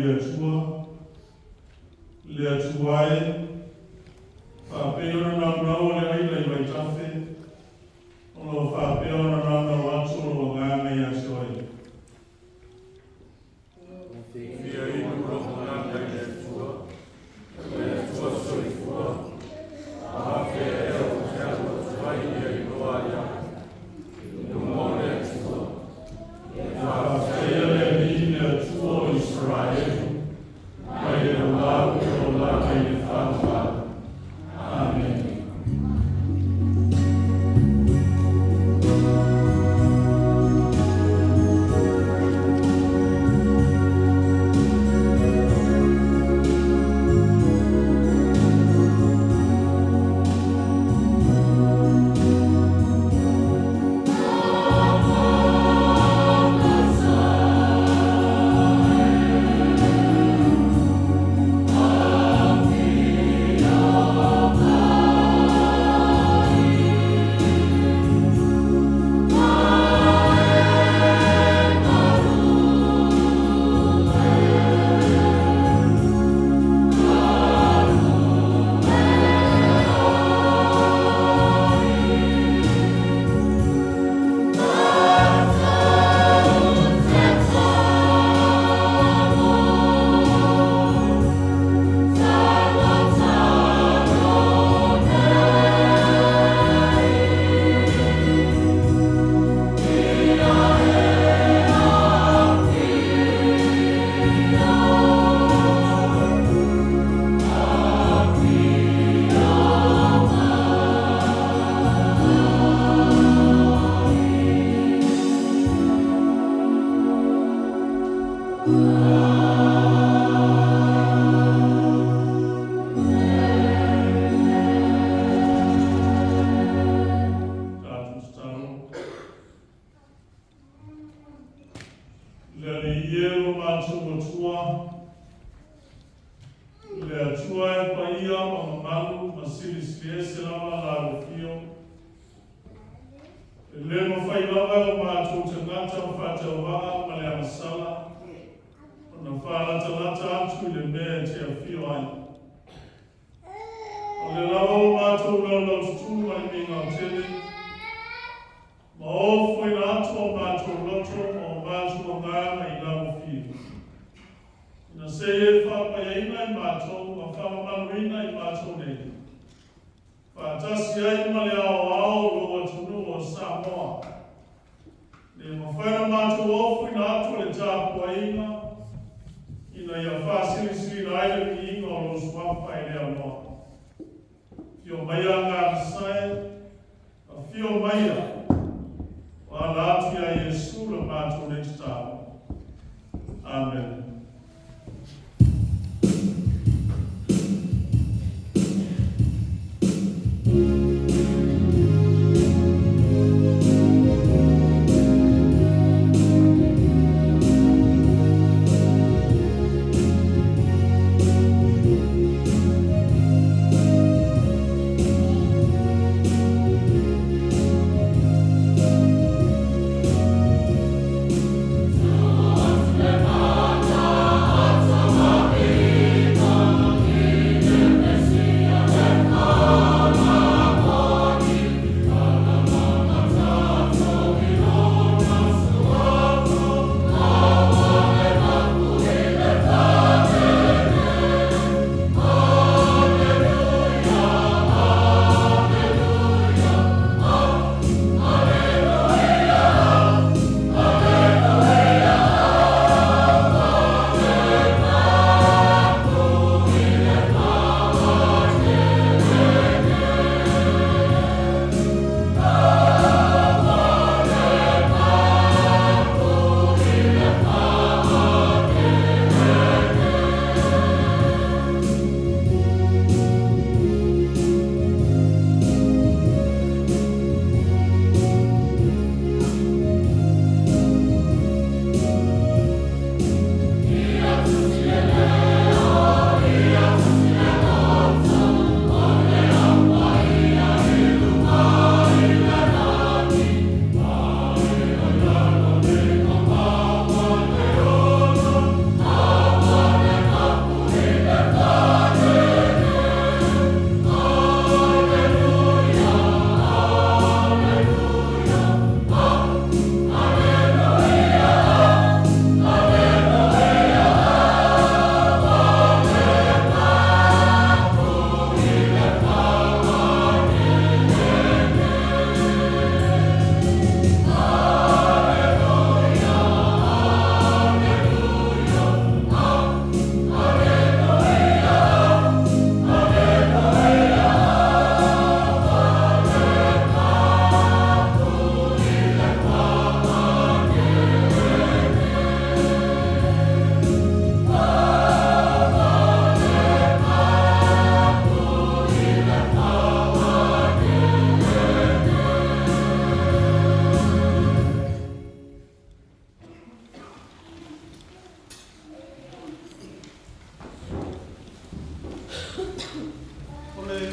le Atua, le Atua e, faapei ona naunau o le aila i vaitafe, o lo o faapea ona naunau atu o lou agaga ia te oe. Fia inu lou agaga i le Atua, le Atua soifua, o afea ea ou te alu atu ai ia iloa ai au, i luma o le Atua. E faafetaia le Alii le Atua o Isaraelu, mai le lau e olaga i le faavavau. Amene. Tatou tatalo. Le Alii e lo matou Atua, le Atua e paia ma mamalu ma silisili ese lava lau afio. E le mafai lava e o matou tagata faatauvaa ma le agasala ona faalatalata atu i le mea e te afio ai. O le lava o matou laulaututu ma le migao tele, ma ofoina atu o matou loto ma o matou agaga i lau afio. Ina se i e faapaiaina i matou ma faamamaluina i matou nei. Faatasi ai ma le aoao o lou atunuu o Samoa. Ne mafai ona matou ofoina atu le tapuaiga, ina ia faasilisiliina ai le viiga o lou suafa e le aunoa. Afio maia Agagasae, afio maia, o ala atu ia Iesu le matou nei tatalo. Amen. Le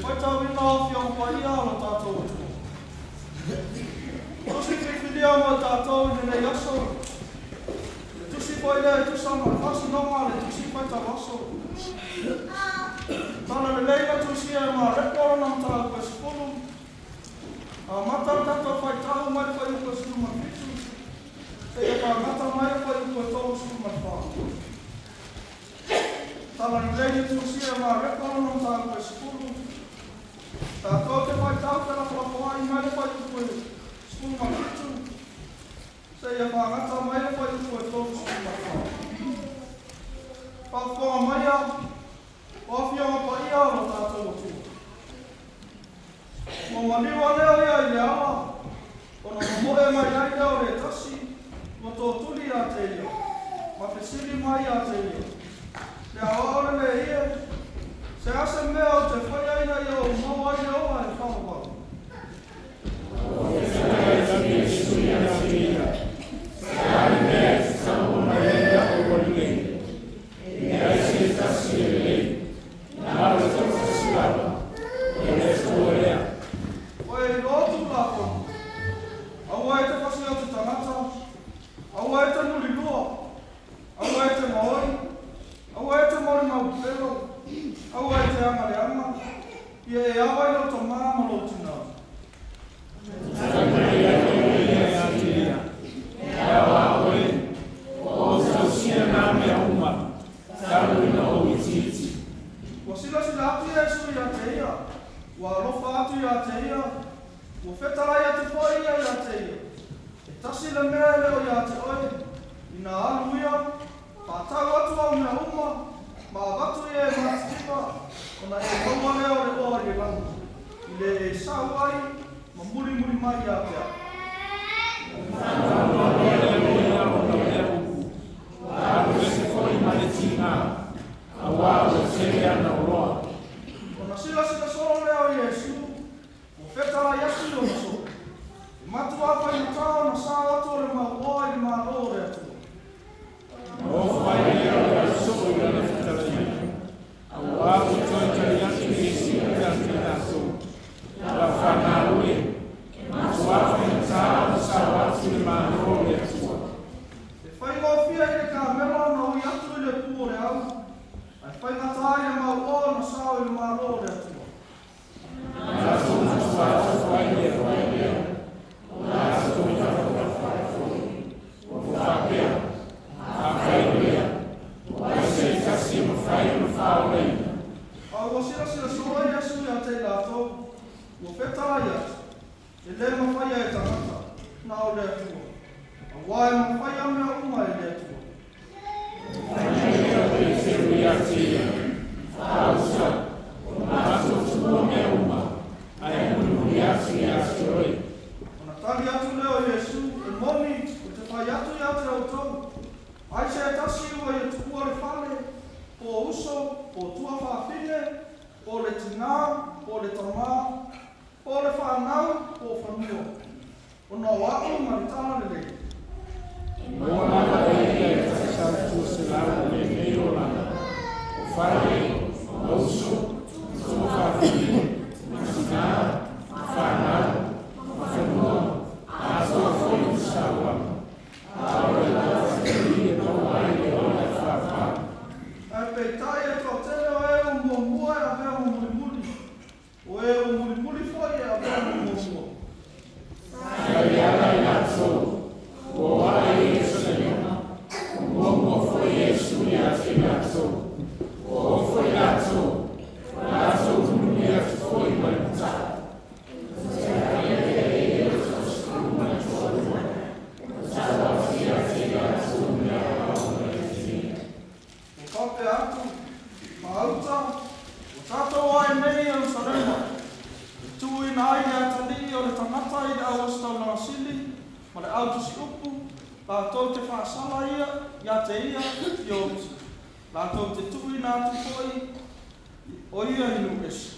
faitauina o Afioga Paia o lo tatou Atua. Tusi filifilia mo i tatou i lenei aso, le tusi foi lea e tusa ma le faasinoga a le tusi faitau aso. Tala lelei na tusia e Mareko lona mataupu e 10, amata le tatou faitau mai le fuaiupu e 17, seia fagata mai le fuaiupu e 34. Tala lelei na tusia e Mareko lona mataupu e 10, tatou te faitau felafolafoai mai le fuaiupu e 17, seia fagata mai le fuaiupu e 34. Faafofoga maia o Afioga Paia o lo tatou Atua. Ua maliu ane o ia i le ala, ona momoe mai ai lea o le tasi, ua totuli ia te ia, ma fesili mai ia te ia, Le aoao lelei e, se a se mea ou te faia ina ia ou maua ai le ola e faavavau? Ua e iloa Tulafono, aua e te fasi o te tagata, aua e te mulilua, aua e te maoi, aua e te molimau pepelo, aua e te aga leaga, ia e ava i lou tamā ma lou tinā. Ua silasila atu Iesu ia te ia, ua alofa atu ia te ia, ua fetalai atu foi ia ia te ia, E tasi le mea e le o ia te oe, ina alu ia, faatau atu au mea uma, ma avatu ia e matitiva, ona e maua lea o le oa i le lagi, i le e sau ai ma mulimuli mai ia te au. Ona silasila solo lea o Iesu, ua fetalai atu i ona soo, E matua faigata ona sao atu o le mau oa i le Malo o le Atua. E faigofie i le kamela ona ui atu i le pu o le au, ae faigata i le mau oa ona sao i le Malo o le Atua. A ua silasila solo Iesu ia te i latou, ua fetalai atu, E le mafaia e tagata, na o le Atua, auā e mafaia mea uma e le Atua. Ona tali atu lea o Iesu, E moni, ou te fai atu ia te outou, ai se tasi ua ia tuua le fale, po o uso, po o tuafafine, po o le tinā, po o le tamā, po o le fanau, po o fanua, ona o a'u ma le Tala Lelei. Ae peitai e toatele o e ua muamua e avea ma mulimuli, o e ua mulimuli foi e avea ma muamua. Ua faapea atu, Maauta, ua tatou ae nei i Ierusalema, e tuuina ai le atalii o le tagata i le auositaulaga sili ma le autusiupu, latou te faasala ia ia te ia i oti, latou te tuuina atu foi o ia i nuu ese.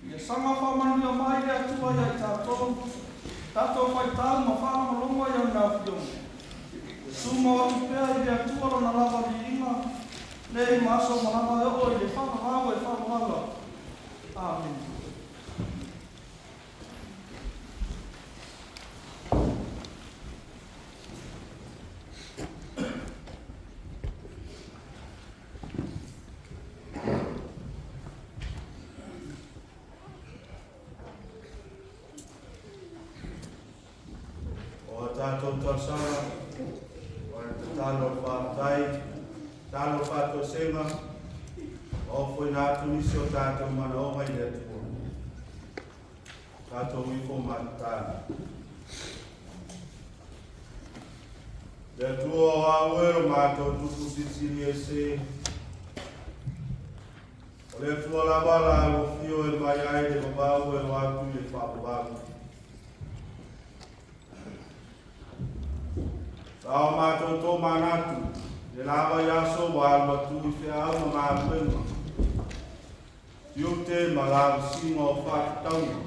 Ia Saga faamanuia mai le Atua iā i tatou, tatou faitau ma faalogologo ai ana afioga. E tumau atu pea i le Atua lona lava viiga, nei ma aso malaga e oo i le faavavau e faavavau lava. Amene. O a tatou talosaga, o le tatalo o le faafetai, tatalo o faatoesega, ma ofoina atu nisi o tatou manaoga i le Atua. Tatou ifo ma tatalo. Le Atua o au e lo matou tupu silisili ese, o le Atua lava la ua fio e mai ai le vavau e o atu i le faavavau. Sa o matou tō manatu, le lava i aso ua alu atu i feau ma galuega, tiute ma lavasiga o faatatauga,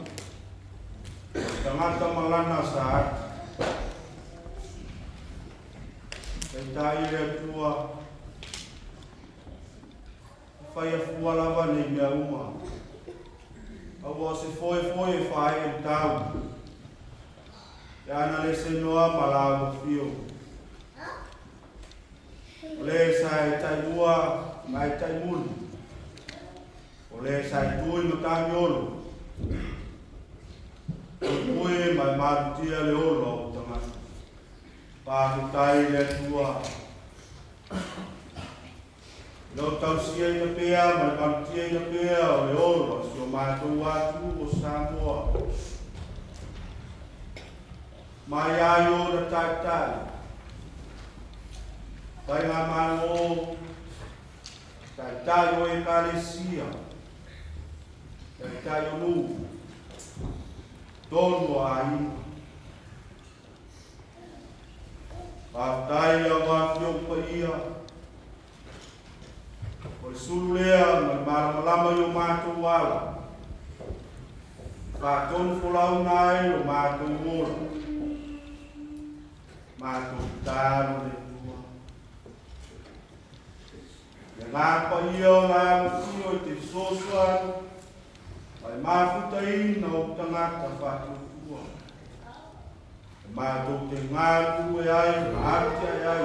o le tagata ma lana sa ati. Peitai le Atua, e faia fua lava nei mea uma, aua o se foefoe e faaee i le tau, pe ana le senoa ma la ua fio. O le sa e taimua ma e taimuli, o le sa e tui ma tamiolo, pue ma e malutia le olo au tagata. Faafetai le Atua. Lau tausia ina pea ma le malutia ina pea o le olo si o matou atu o Samoa. Mai ai o na taitai. Pai ngā malo, taitai o ekalesia, taitai o nuu, tonu o aiga. Faafetai au afioga paia, o le sulu lea ma le malamalama i o matou ala, faatonu folauna ai lo matou ola, matou tatalo le Atua. Le ngā paia o la ufio i te fesoasoani, ma le mafutaina o tagata faatuatua. E matou te galulue ai ma atiae ai,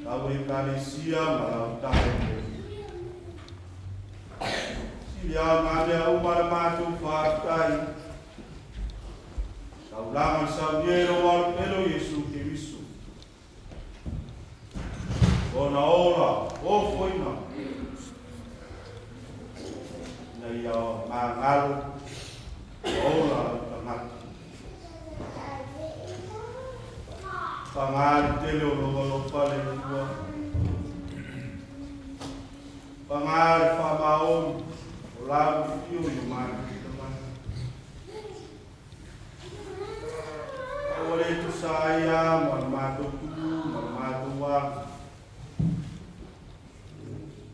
lau ekalesia ma lau tae. Sili ao ngā mea uma le matou faafetai. Taulaga i saunia e lou alopelo Iesu Keriso. Ona ola, ofoina, ina ia magalo, ola lau tagata. Paga le tele o lou alofa le Atua. Paga le faamaoni o lau fio i o matou tagata. Aua le tusa ai a ma le matou tu ma le matou aga.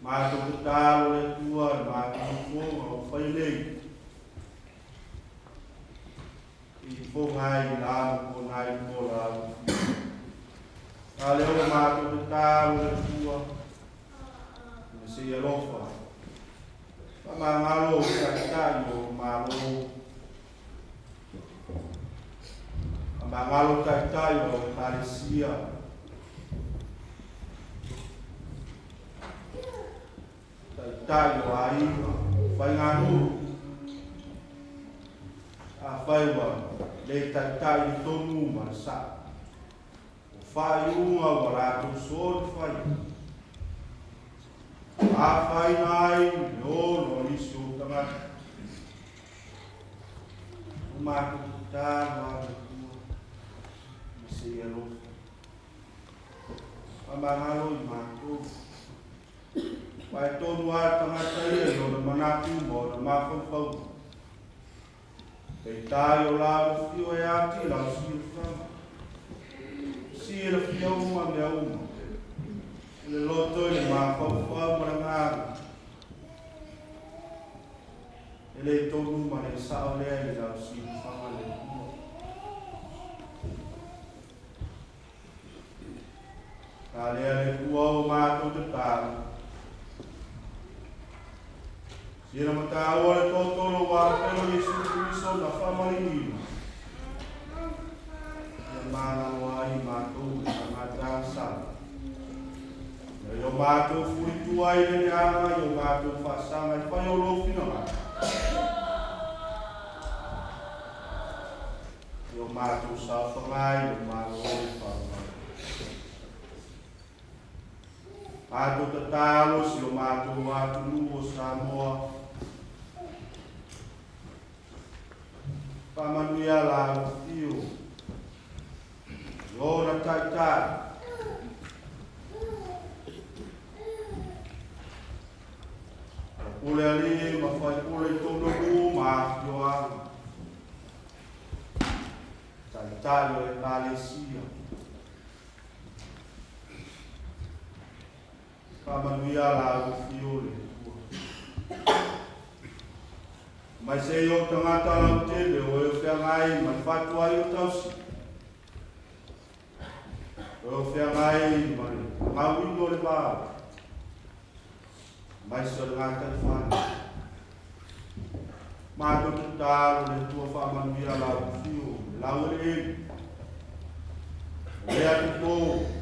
Matou tatalo le Atua i le matou ifoga o fai nei. I ifoga ai i la ma kona ai mo lau fio. A lea ua matou tatalo le Atua, ina se i alofa. Faamagalo i taitai o Malo. Faamagalo taitai o Ekalesia. Taitai o aiga, faiganuu. Afai ua le taitai i tonu ma le sao. O faaiuga ua latou soona faia. Afaina ai le olo o nisi o tagata. O matou tatalo a le Atua, ma se i alofa. Faamagalo i matou. Aua e tonu lava le tagata ia i ona manatu ma ona mafaufauga. Peitai o la ua fio e ati lau silafaga. Silafia uma mea uma. O le loto i le mafaufau ma le agaga. le tonu ma le sao lea i lau siufaga le Atua. Ta lea le Atua o matou tatalo. Sila mataua le totolo wa pelo Iesu Keriso na faamaliliina. Ia magalo ai matou i tagata sala. Ia i o matou fulitua ai le leaga i o matou faasaga i fai o lou finagalo. I o matou saofaga i lou Malo i faaaloalo. Matou tatalo si o matou atunuu o Samoa. Faamanuia lau afio i ona taitai. O pule alii ma faipule i tonu nuu ma afioaga. Taitai o Ekalesia. Faamanuia lau afio le Atua. Mai se i o tagata lautele o e o feagai ma le fatuai o tausi. O e o feagai ma le gauina o le vao. Mai se o le gataifale. Matou tatalo le Atua faamanuia lau afio le laueleele. O lea toto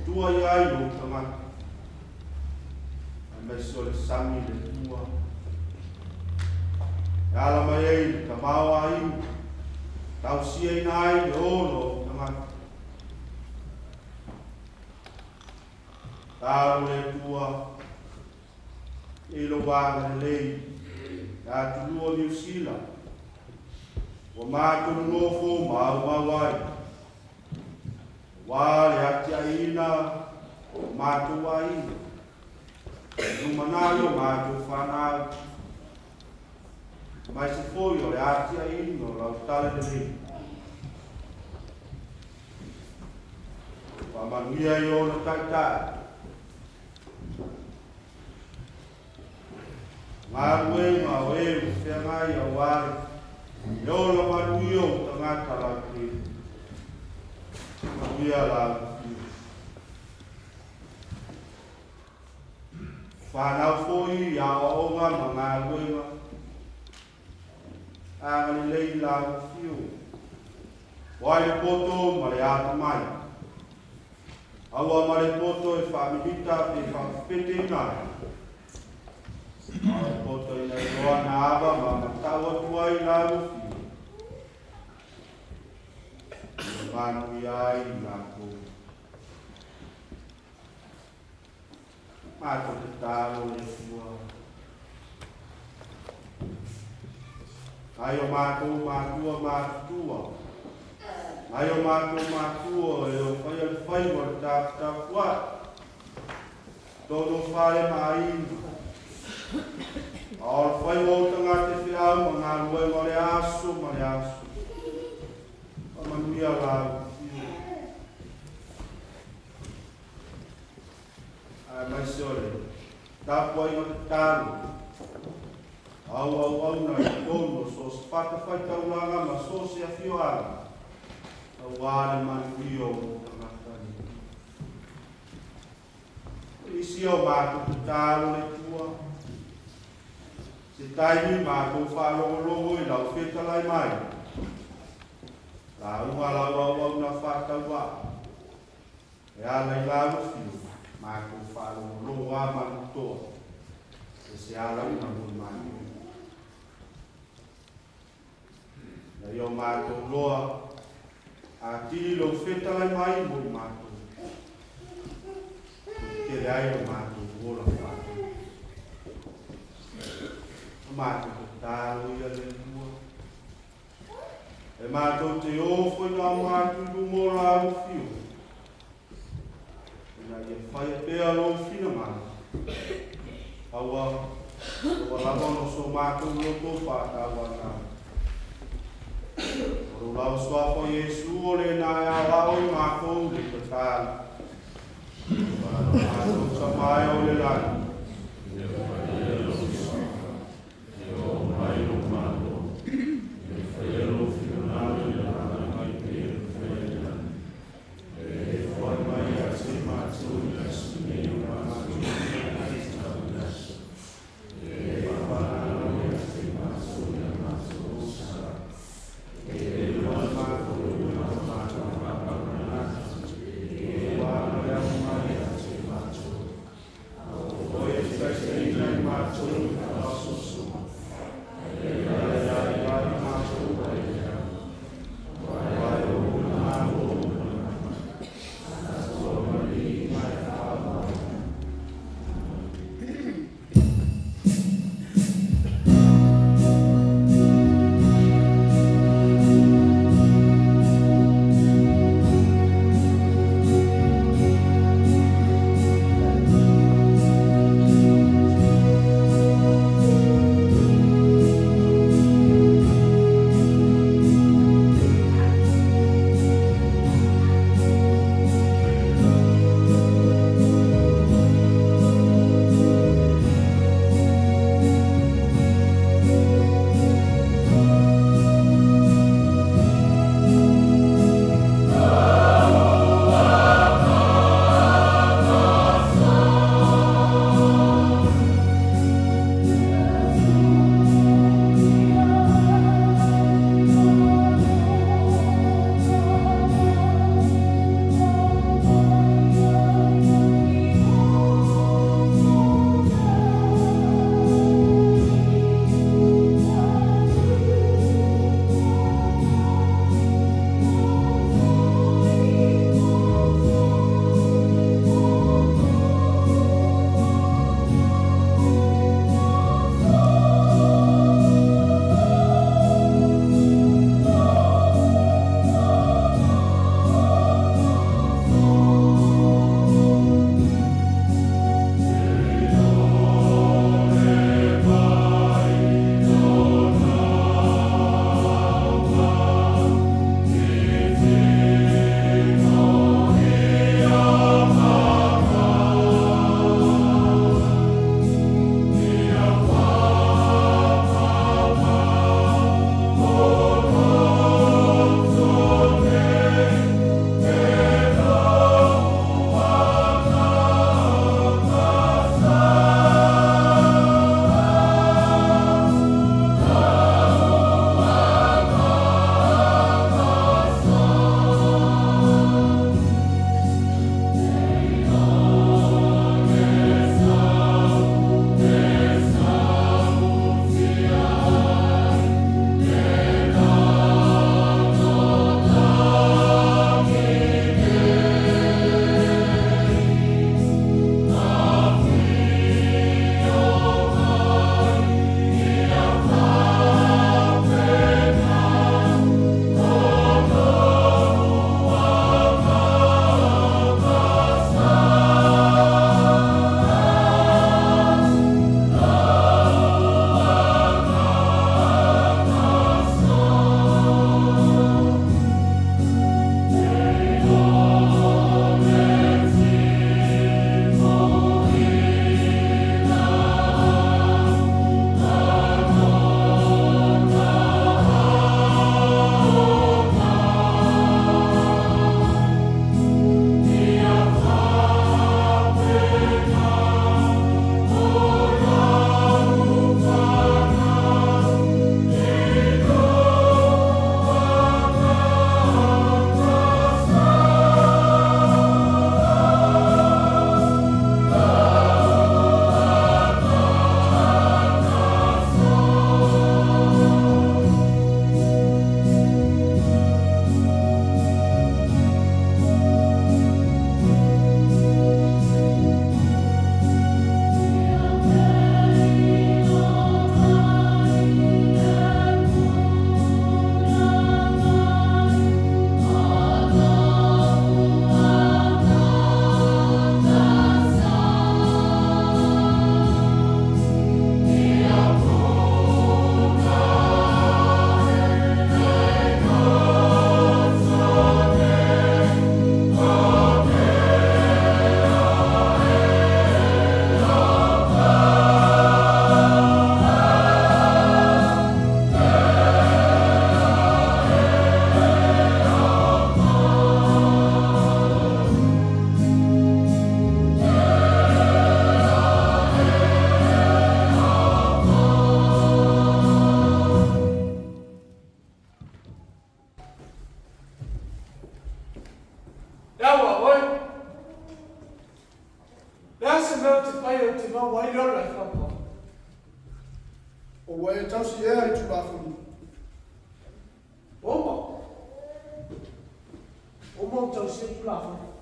tua i ai lou tagata. Aemaise o le sami le Atua. E ala mai ai le tamaoaiga, tausiaina ai le ola o tagata. Talo le Atua i lou agalelei i atunuu o Niu Sila, ua matou nonofo ma aumau ai, aua le atiaeina o matou aiga, le lumanai o matou fanau, aemaise foi o le atiaeina o lau talalelei. Faamanuia i ona taitai, galuega o e ua feagai aua le ola manuia o tagata lautele. Manuia lau afio. Whanau foi i aoaoga ma galuega. Agalelei lau afio. Ua i le poto ma le atamai. Aua ma le poto e faamilita pe faafepeteina ai. A o le poto ina iloa na ava ma matau atu ai lau afio. Ia manuia ai latou. Matou tatalo le Atua. Nai o matou matua matutua. Nai o matou matua e o faia le faiva o le tafutafuai. Tonu o fale ma aiga. A o le faiva o tagata e feau ma galuega o le aso ma le aso. Faamanuia lau afio. Aemaise o le tapuaiga tatalo a au auauna i totonu o so o se fatafaitaulaga ma so o se afioaga, aua le manuia o ou tagata le Atua. O nisi o matou tatalo le Atua, se taimi matou faalogologo i lau fetalai mai, lauga lau auauna faatauvaa, E ala i lau afio, matou faalogologo a manutoa, e se alauga mo le matou. Na ia o matou loa, atili lou fetalai mai mo le matou, o te tele ai lo matou ola faatonu. O matou tatalo ia le Atua. E matou te o foi noamoa atu i luma o lau afio, ina ia faia pea lou finagalo, aua ua lava ona o so matou loto faatauanau. O lou lava suafa o Iesu o lena e aoao i matou le tatalo. Matou Tama e o i le lagi. Ia paia lou suafa, ia oo mai lou Malo. Po ua e tausi ea i Tulafono? Uma. Uma ou tausia Tulafono.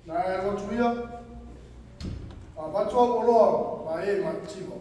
Na e alu atu ia, a avatu au oloa ma e matitiva.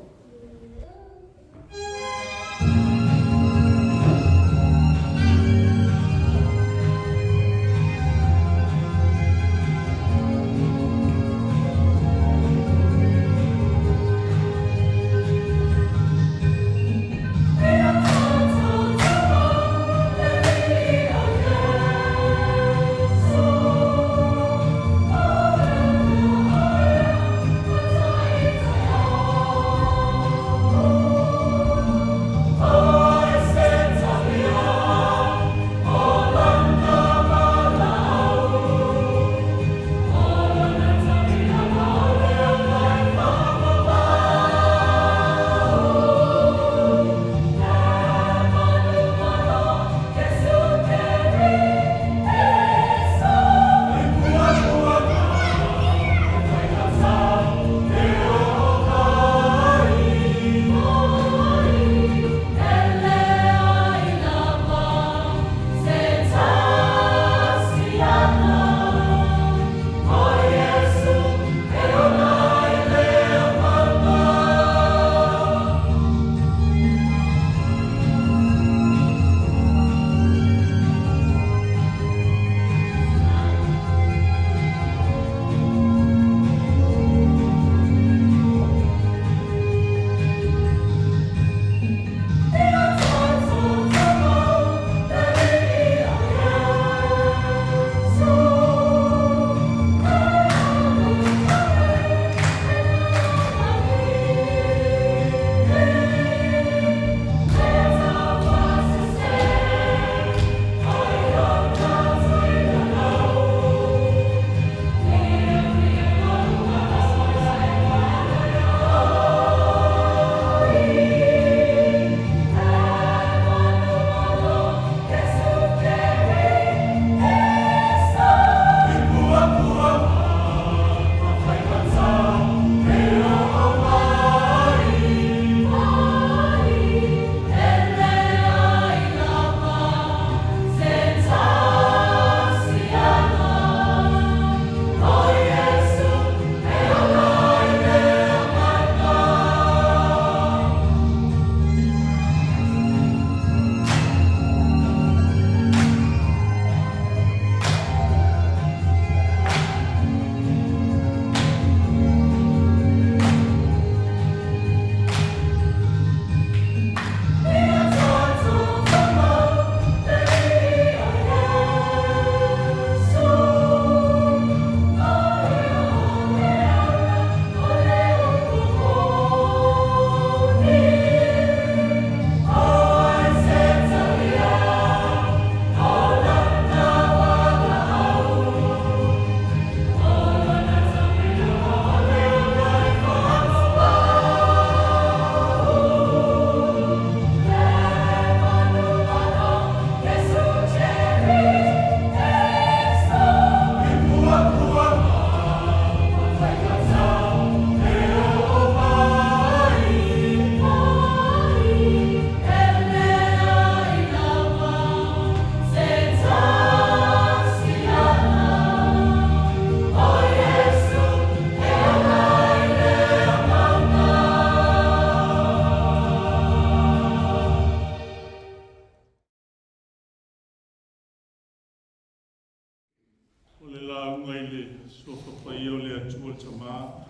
O le lauga i le Suafa Paia o le Atua le Tama,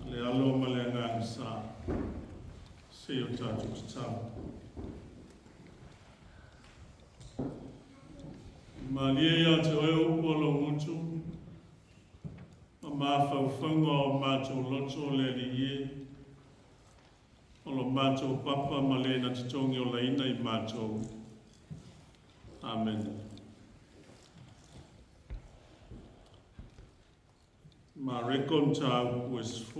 le Alo ma le Agaga Sa, se i o tatou tatalo. Malie ia te oe upu o lou gutu, ma mafaufauga o matou loto le Alii e, o lo matou papa ma le na te togiolaina i matou. Amene. Mareko mataupu e 10.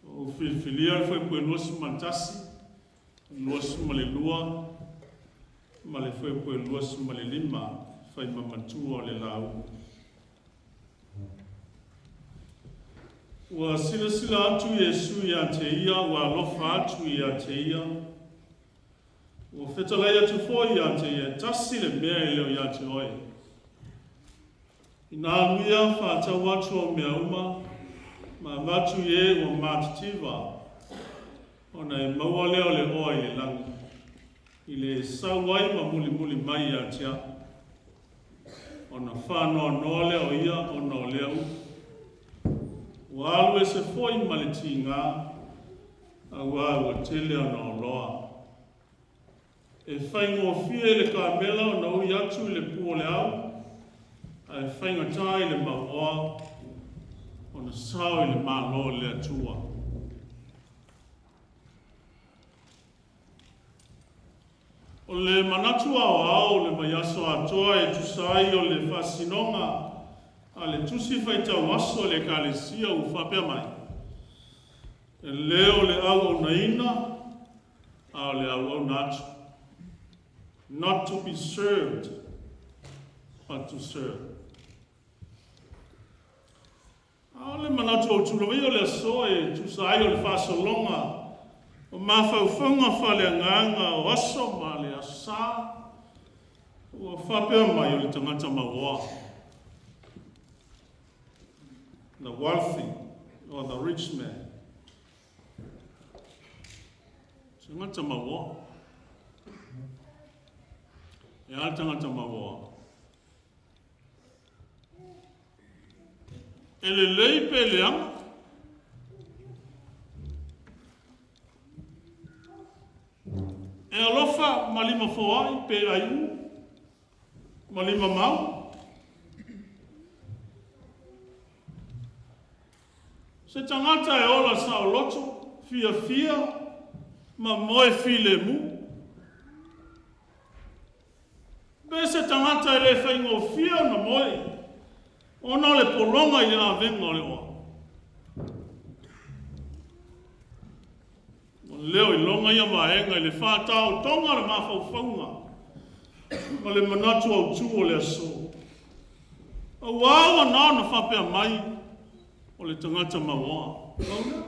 Ua ou filifilia le fuaiupu e 21, 22 ma le fuaiupu e 25 fai ma matua o le lauga. Ua silasila atu Iesu ia te ia, ua alofa atu ia te ia. Ua fetalai atu foi ia te ia, e tasi le mea e le o ia te oe. Ina alu ia, faatau atu au mea uma, ma avatu i e ua matitiva, ona e maua lea o le oa i le lagi, i le e sau ai ma mulimuli mai ia te au. Ona faanoanoa lea o ia ona o lea upu. Ua alu ese foi ma le tiga, auā ua tele ona oloa. E faigofie i le kamela ona ui atu i le pu o le ao, ae faigata i le mauoa ona sao i le Malo o le Atua. O le manatu aoao o le vaiaso atoa e tusa ai o le faasinoga a le Tusi Faitau Aso a le Ekalesia ua faapea mai, E le o le auaunaina, a o le auauna atu. Not to be served, but to serve. A o le manatu autu lava ia o le aso e tusa ai o le faasologa o mafaufauga faaleagaga o aso ma le Aso Sa, ua faapea mai o le tagata mauoa, the wealthy or the rich man. Tagata mauoa. E a le tagata mauoa? E lelei pe leaga? E alofa ma lima foai pe aiu ma lima mau? Se tagata e ola saoloto, fiafia ma moe filemu? Pe se tagata e le faigofie ona moe, ona o le pologa i le avega o le oa. Ua leo iloga ia vaega i le faataotoga o le mafaufauga ma le manatu autu o le aso. Auā ua na ona faapea mai o le tagata mauoa. Pau lea.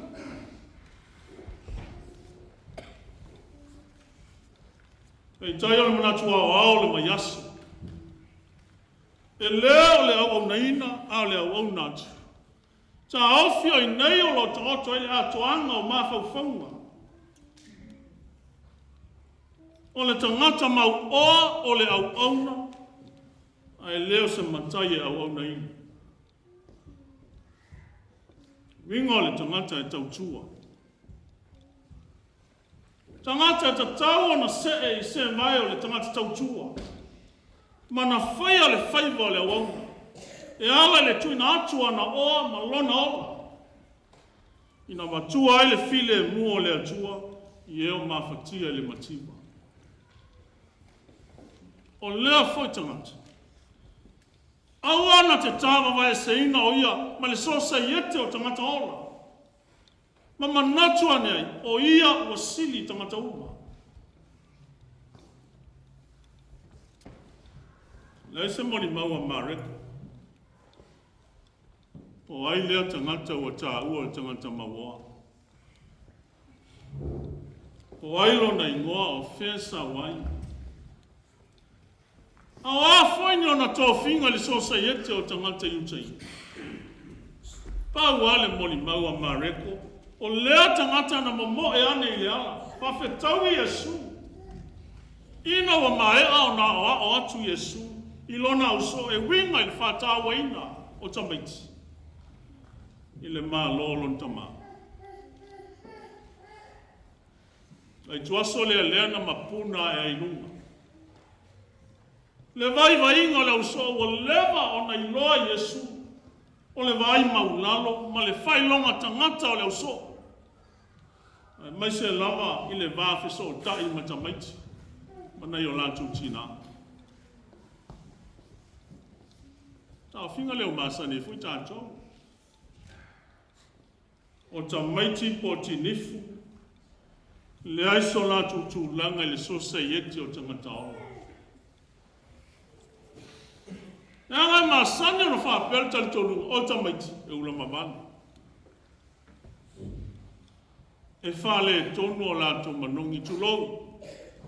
Peitai o le manatu aoao o le vaiaso, e le o le auaunaina a o le auauna atu. Taofi o i nei o lo o taoto ai le atoaga o mafaufauga o le tagata mauoa o le auauna, ae le o se matai e auaunaina. Uiga o le tagata e tautua. Tagata e tatau ona see i se vae o le tagata tautua ma na faia le faiva o le auauna e ala i le tuuina atu o ana oa ma lona ola ina matua ai le filemu o le Atua i e o mafatia i le mativa. O lea foi tagata, aua na te tāvavaeseina o ia ma le sosaiete o tagata ola. Ma manatu ane ai, o ia ua sili i tagata uma. Leai se molimau a Mareko. Po ai lea tagata ua taua o le tagata mauoa. Po ai lona igoa o fea sau ai. A o a foi ni ona tofiga i le Sosaiete o Tagata Iutaia? Pau lava le molimau a Mareko, o lea tagata na momoe ane i le ala, faafetaui Iesu. Ina ua maea ona aoao atu Iesu i lona ausoo e uiga i le faatauaina o tamaiti i le Malo o lona Tama. A ituaso lea lea na mapuna ae ai luga. Le vaivaiga o le ausoo ua leva ona iloa Iesu o le vaai maulalo ma le faailoga tagata o le ausoo, aemaise lava i le va fesootai ma tamaiti ma nai o latou tinā. Taofiga lea ua masani ai foi tatou. O tamaiti po o tinifu, leai so latou tulaga i le sosaiete o tagata ola. Leaga e masani ona faapea le talitonuga, o tamaiti e ula mavale. E faaletonu o latou manogi, tulou,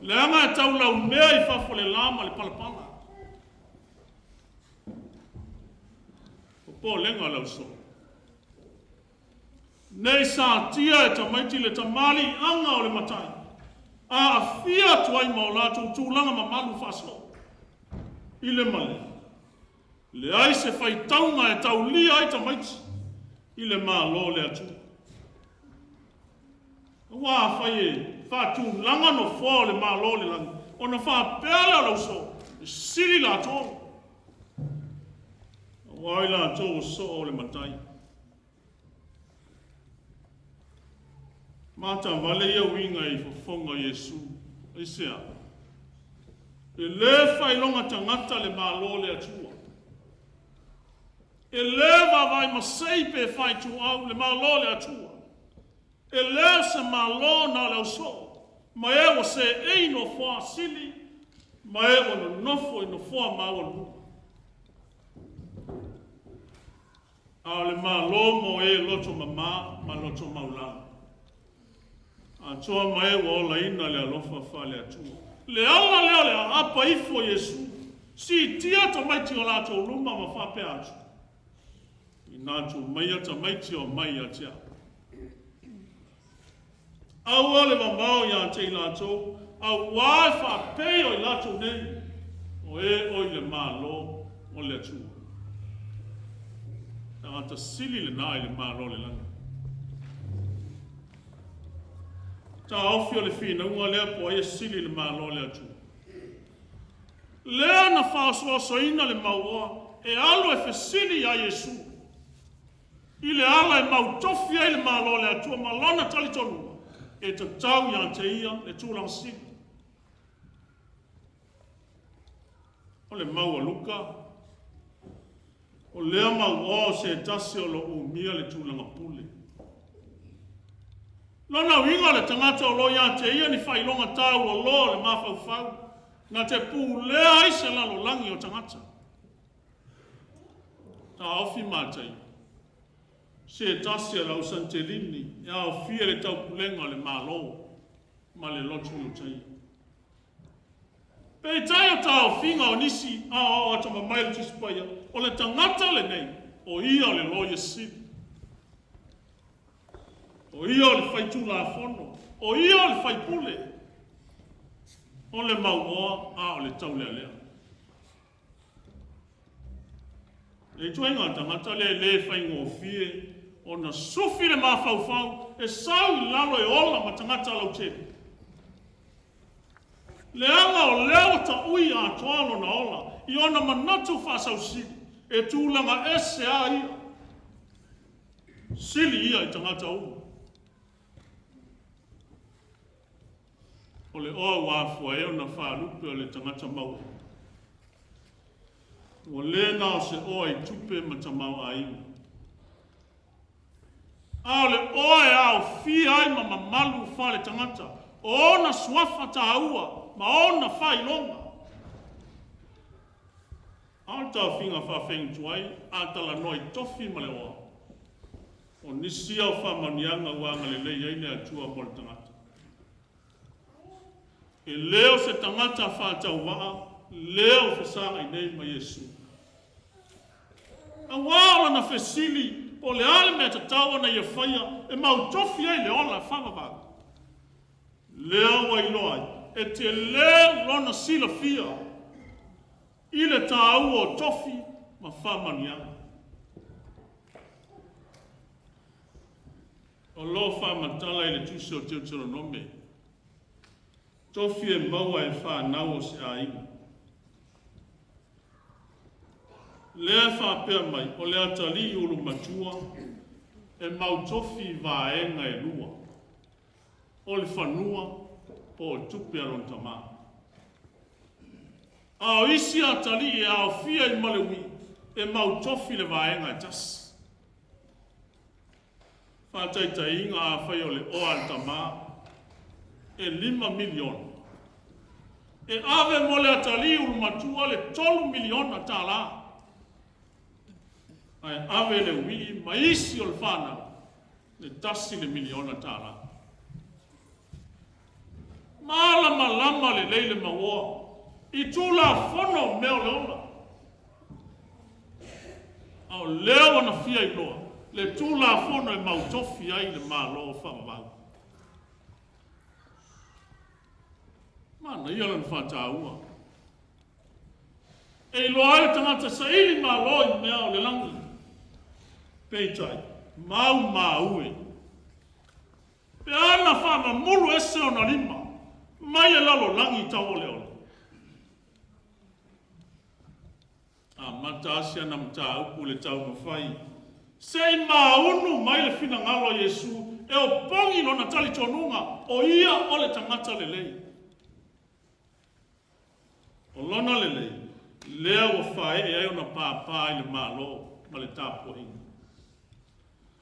leaga e tau laumea i fafo o le la ma le palapala. Popolega o le ausoo. Nei satia e tamaiti le tamaliiaga o le matai, aafia atu ai ma o latou tulaga mamalu faasoo i le male. Leai se faitauga e taulia ai tamaiti i le Malo o le Atua. Aua afai e faatulaga nofoa o le Malo o le lagi, ona faapea lea o le ausoo, e sili latou. Aua o i latou o soo o le matai. Matavale ia uiga i fofoga o Iesu. Aisea? E le faailoga tagata le Malo o le Atua. E le vaavaai masei pe faaituau le Malo o le Atua. E le o se Malo na o le ausoo ma e ua seei i nofoa sili ma e ua nonofo i nofoa maualuluga. A o le Malo mo e loto mama ma loto maualalo. Atoa ma e ua olaina le alofa faale-Atua. Le ala lea o le aapa ifo o Iesu, siitia tamaiti o latou luma ma faapea atu, Ina tuu maia tamaiti o mai ia te au. Aua le mamao ia te i latou, auā e faapei o i latou nei, o e o i le Malo o le Atua. Tagata sili lena i le Malo o le lagi. Taofi o le finauga lea po o ai e sili i le Malo o le Atua. Lea na faaosoosoina le mauoa e alu e fesili iā Iesu. I le ala e mautofi ai le Malo o le Atua ma lona talitonuga, e tatau ia te ia le tulaga sili. O le mau a Luka, o lea mauoa o se tasi o lo o umia le tulaga pule. Lona uiga o le tagata o lo o ia te ia ni faailoga taua loa o le mafaufau na te pulea ai se lalolagi o tagata. Taofi Mataio, se tasi a le au Sanitelini e aofia i le taupulega o le Malo ma le lotu Iutaia. Peitai o taofiga o nisi aoao atamamai o le Tusi Paia, o le tagata lenei, o ia o le Loia Sili. O ia o le faitulafono, o ia o le faipule, o le mauoa a o le taulealea. Le ituaiga tagata lea e le faigofie ona sufi le mafaufau e sau i lalo e ola ma tagata lautele. Leaga o lea ua taui atoa lona ola i ona manatu faasausili e tulaga ese a ia. Sili ia i tagata uma. O le oa ua afua ai ona faalupe o le tagata maua. Ua le na o se oa i tupe ma tamaoaiga. A o le oa e aofia ai ma mamalu faaletagata, o ona suafa taua ma ona faailoga. A o le taofiga faafeigutuai a talanoa i tofi ma le oa, o nisi ia o faamanuiaga ua agalelei ai le Atua mo le tagata. E le o se tagata faatauvaa lea ua fesagai nei ma Iesu. Auā o lana fesili po o le a le mea tatau ona ia faia e mautofi ai le ola faavavau. Lea ua iloa ai, e tele lona silafia i le taua o tofi ma faamanuiaga. O lo o faamatala i le Tusi o Teuteronome, tofi e maua e fanau o se aiga. Lea e faapea mai, o le atalii ulumatua e mautofi i vaega e lua, o le fanua po o tupe a lona tama. A o isi atalii e aofia i Maleuī, e mautofi le vaega e tasi. Faataitaiga, afai o le oa a le tama e $5 miliona, e ave mo le atalii ulumatua le $3 miliona, ae ave le uii ma isi o le fanau le $1 miliona. Malamalama lelei le mauoa i Tulafono o mea o le ola. A o lea ua na fia iloa le Tulafono e mautofi ai le Malo faavavau. Manaia lona faataua. E iloa ai le tagata saili malo i mea o le lagi. Peitai, maumau e. Pe a na faamamulu ese ona lima mai le lalolagi tauoleole. Amata asi ana mataupu i le taumafai se i maunu mai le finagalo o Iesu e opogi lona talitonuga o ia o le tagata lelei. O lona lelei, lea ua faaee ai ona pāpā i le Malo ma le tapuaiga.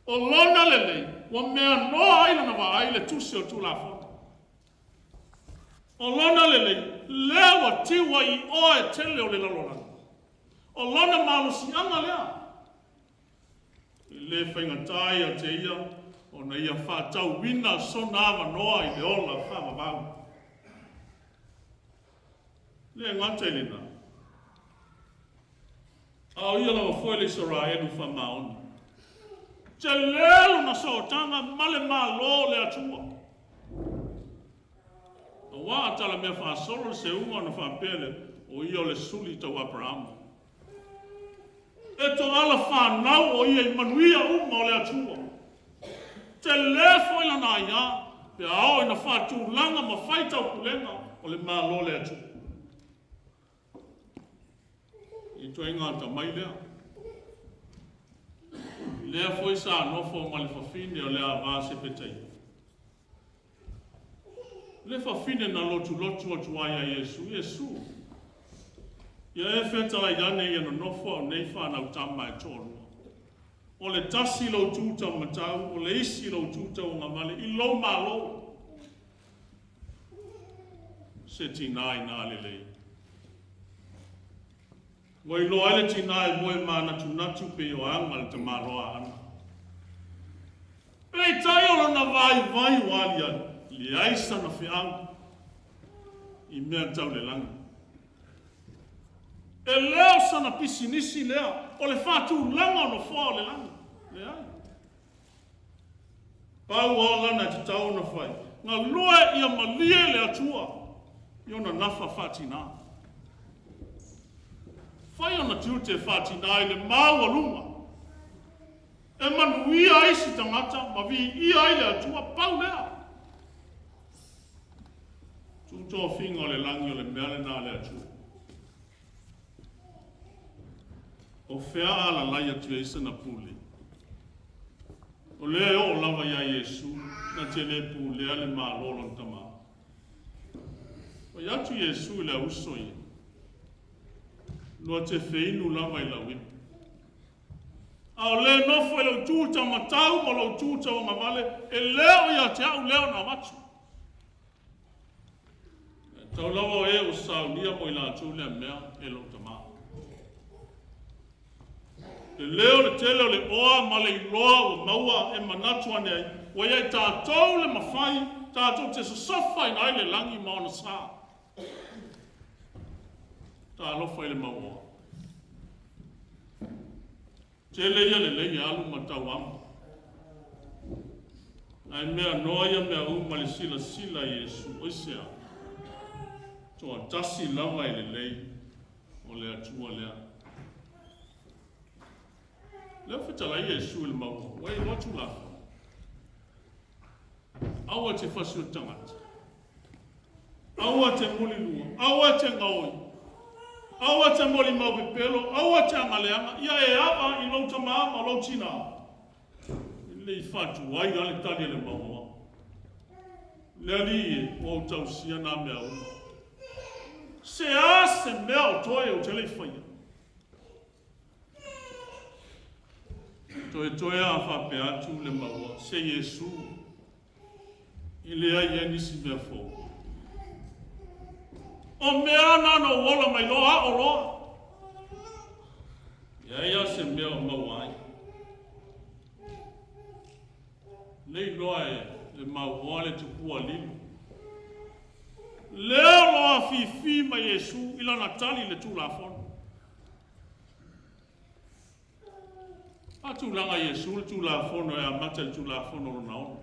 O lona lelei, ua meanoa ai lona vaai i le tusi o le Tulafono. O lona lelei, lea ua tiu ai i oa e tele o le lalolagi. O lona malosiaga lea. E le faigata ia te ia ona ia faatauina sona avanoa i le ola faavavau. Le gata i lena, a o ia lava foi le Isaraelu faamaoni. Tele lona sootaga ma le Malo o le Atua. Aua a talamea faasolo le seuga ona faapea lea, o ia o le suli tau Aperahama. E toala fanau o ia i manuia uma o le Atua. Tele foi lana aia pe a oo ina faatulaga ma fai taupulega o le Malo o le Atua. I ituaiga atamai lea. Lea foi sa nofo ma le fafine o le ava Sepetaia. Le fafine na lotulotu atu ai ia Iesu, Iesu, ia e fetalai ane ia nonofo au nei fanau tama e toalua. O le tasi lou tu taumatau, o le isi lou tu tauagavale i lou Malo. Se tinā inā lelei. Ua iloa ai le tinā e moe mānatunatu pei o aga le tamaloa Aana. Peitai o lona vaivai ua aliali, leai sana feau i mea tau le lagi. E le o sana pisinisi lea o le faatulaga o nofoa o le lagi. Leai. Pau lava lana e tatau ona fai, galue ia malie le Atua i ona nafa faatinā. Fai ona tiute faatinā i le maualuga e manuia ai isi tagata ma viia ai le Atua, pau lea. Tutofiga o le lagi o le mea lena a le Atua. O fea a alalai atu ai sana pule? O lea e oo lava iā Iesu na te le pulea le Malo o lona Tama. Fai atu Iesu i le auso ia, Lua te feinu lava i lau ipu. A o le nofo i lou tu taumatau ma lou tu tauagavale, e le o ia te au lea ona avatu. E tau lava o e ua saunia mo i latou lea mea e lou Tama. Le leo le tele o le oa ma le iloa ua maua e manatu ane ai, ua ia i tatou le mafai tatou te sosofaina ai le lagi ma ona sa. Talofa i le mau oa. Tele ia lelei e alu ma tau amo. Ae mea noa ia mea uma le silasila i Iesu, oisea? Toatasi lava e lelei, o le Atua lea. Lea ua fetalai Iesu i le mau ua e iloa Tulafono. Aua te fasi o le tagata. Aua te mulilua, aua te gaoi, aua te molimau pepelo, aua te agaleaga, ia e ava i lou tamā ma lou tinā. E le i faatuai lava le tali a le mauoa. Le Alii e, ua ou tausia nā mea uma. Se a se mea o toe ou te le i faia? Toetoe a faapea atu le mauoa, se Iesu, E leai ai nisi mea fou. O mea na na ou ola mai loa aʻo loa. Leai lava se mea o maua ai. Nei loa e le mauoa le tupua lilo. Lea o lo o afifi mai Iesu i lana tali i le Tulafono. Faatulaga Iesu le Tulafono e amata i le Tulafono lona 6.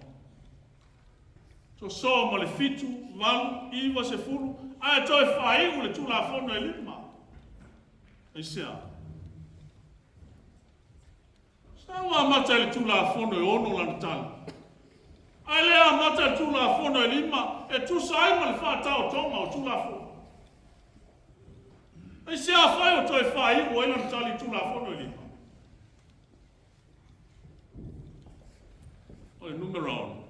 Sosoo ma le 7, 8, 9, 10, ae toe faaiu i le Tulafono e 5. Aisea? Sa ua amata i le Tulafono e 6 lana tali, ae le amata i le Tulafono e 5 e tusa ai ma le faataotoga o Tulafono. Aisea afai ua toe faaiu ai lana tali i Tulafono e 5? O le numera 6,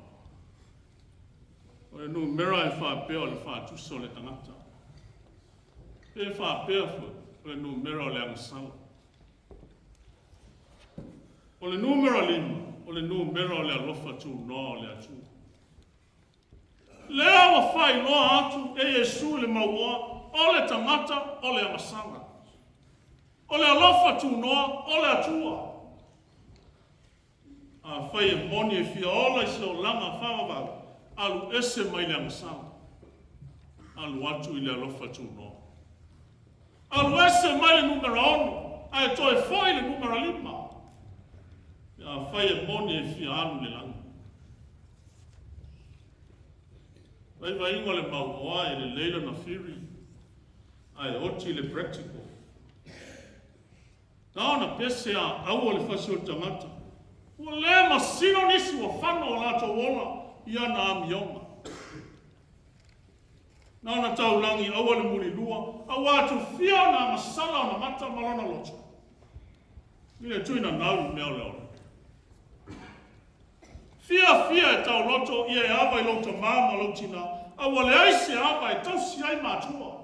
o le numera e faapea o le faatusa o le tagata. Pe faapea foi, o le numera o le agasala. O le numera 5, o le numera o le alofa tunoa o le Atua. Lea ua faailoa atu e Iesu i le mauoa, o le tagata o le agasala. O le alofa tunoa o le Atua. Afai e moni e fia ola i se olaga faavavau, alu ese mai le agasala, alu atu i le alofa tunoa. Alu ese mai le numera 6, ae toe foi i le numera 5. Pe afai e moni e fia alu i le lagi. Vaivaiga o le mauoa e lelei lona theory, ae oti le practical. Na ona pese a aua le fasi o le tagata. Ua le masino nisi ua fano o latou ola i ana amioga. Na ona taulagi aua le mulilua, aua tufia ona agasala ona mata ma lona loto. I le tuina nau i mea o le ola. Fiafia e tauloto ia e ava i lou tamā ma lou tinā, a ua leai se ava e tausi ai matua.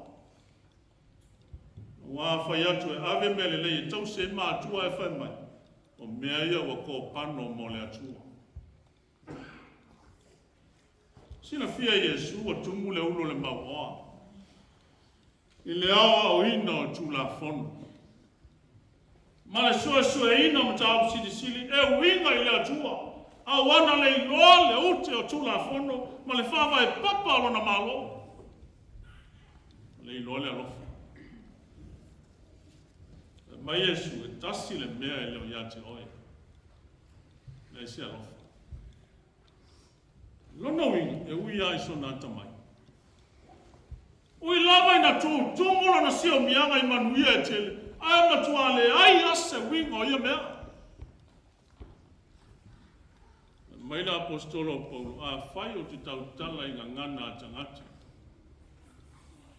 Ua fai atu e ave mea lelei e tausi ai matua ae fai mai, o mea ia ua kopano mo le Atua. Silafia e Iesu ua tumu le ulu o le mauoa i le aoaoina o Tulafono ma le suesueina o mataupu silisili e uiga i le Atua, a ua na le iloa le ute o Tulafono ma le faavae papa o lona Malo. Le iloa le alofa. Fai mai Iesu, e tasi le mea e le o ia te oe, leai se alofa. Lona uiga, e ui lava i sona atamai. Ui lava ina tutumu lona siomiaga i manuia e tele, ae matua leai lava se uiga o ia mea. Fai mai le Aposetolo o Paulo, Afai ou te tautala i gagana a tagata,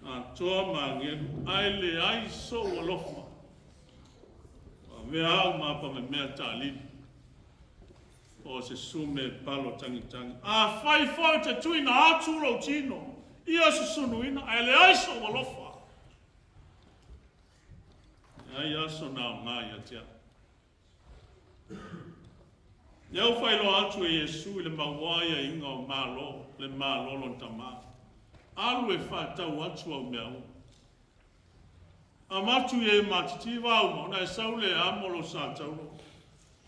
atoa ma agelu, ae leai sou alofa, ua avea au ma apamemea taalili, po o se sume palo tagitagi. Afai foi ou te tuuina atu lou tino ia susunuina, ae leai sou alofa, leai lava sona aoga ia te au. Lea ua faailoa atu e Iesu i le mauoa aiaiga o Malo, le Malo lona Tama. Alu e faatau atu au mea uma. Avatu i e matitiva uma, ona e sau lea e amo lou sa taulo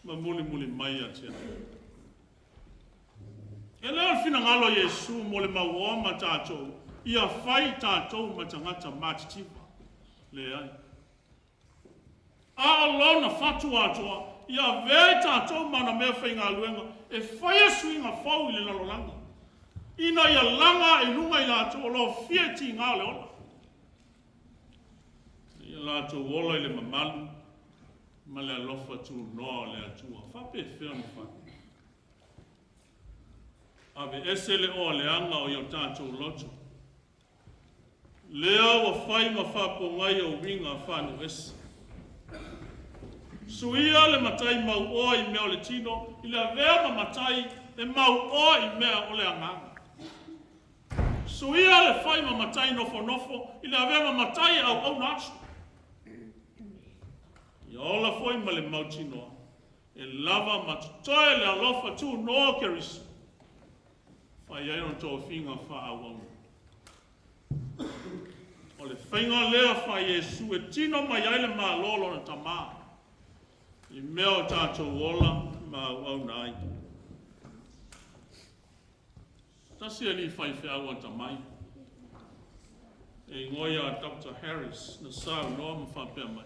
ma mulimuli mai ia te au. E le o le finagalo o Iesu mo le mauoa ma tatou, ia fai tatou ma tagata matitiva. Leai. A o lona fatu atoa, ia avea i tatou ma ana meafaigaluega e faia suiga fou i le lalolagi, ina ia laga ae i luga i latou o lo o fia i tiga o le ola, ina ia latou ola i le mamalu ma le alofa tunoa o le Atua. Faapefea ona fai? Aveese le oa leaga o i o tatou loto. Lea ua fai ma faapogai o uiga faanuu ese. Suia le matai mauoa i mea o le tino i le avea ma matai e mauoa i mea o le agaga. Suia le fai ma matai nofonofo i le avea ma matai e auauna atu. Ia ola foi ma le mautinoa e lava ma totoe le alofa tunoa o Keriso. Fai ai ona tofiga faaauauna. O le faiga lea fai Iesu e tino mai ai le Malo o lona Tama i mea o tatou ola ma auauna ai. Tasi alii faifeau atamai. E igoa ia Doctor Harris na saunoa ma faapea mai,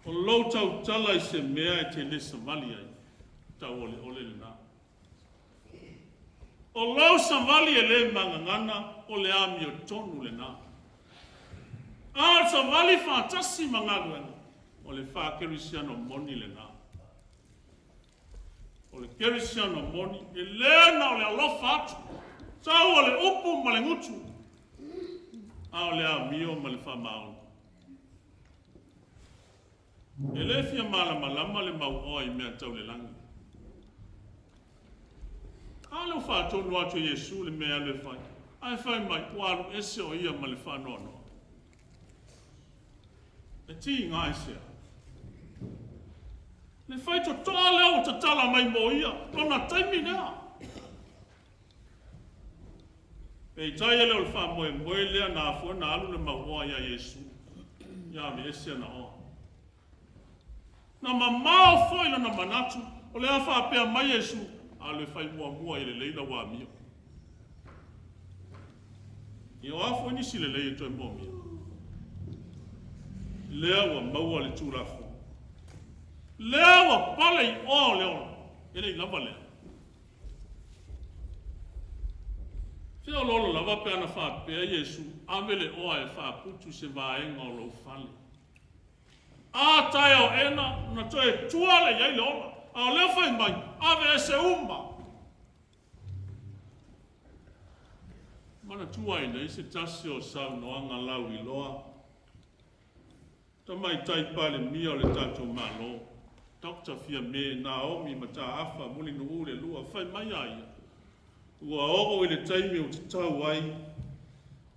O lou tautala i se mea e te le savali ai, tauoleole lena. O lou savali e le magagana, o le amiotonu lena. A o le savali faatasi ma galuega, o le faa-kerisiano moni lena. O le kerisiano moni, e le na o le alofa atu, tau o le upu ma le gutu, a o le amio ma le faamaoni. E le fia malamalama le mauoa i mea tau le lagi. A lea ua faatonu atu e Iesu le mea e alu e fai, ae fai mai ua alu ese o ia ma le faanoanoa. E tiga aisea? Le faitotoa lea ua tatala mai mo ia, lona taimi lea. Peitai e le o le faamoemoe lea na afua ona alu le mauoa ia Iesu, ia aveese ana oa. Na mamao foi lona manatu, o le a faapea mai Iesu, Alu e fai muamua ia lelei lau amio. Ia o a foi nisi lelei e toe moomia? Lea ua maua le Tulafono. Lea ua pale i oa o le ola, e le i lava lea. Feoloolo lava pe ana faapea Iesu, Ave le oa e faaputu se vaega o lou fale. A taeao ena, ona toe tua lea i ai le ola. A o lea fai mai, Ave ese uma. Manatua ai nei se tasi o saunoaga lauiloa Tamaitai Palemia o le tatou Malo, Doctor Fiame Naomi Mataafa Mulinuu le Lua, fai mai a ia, ua oo i le taimi ua tatau ai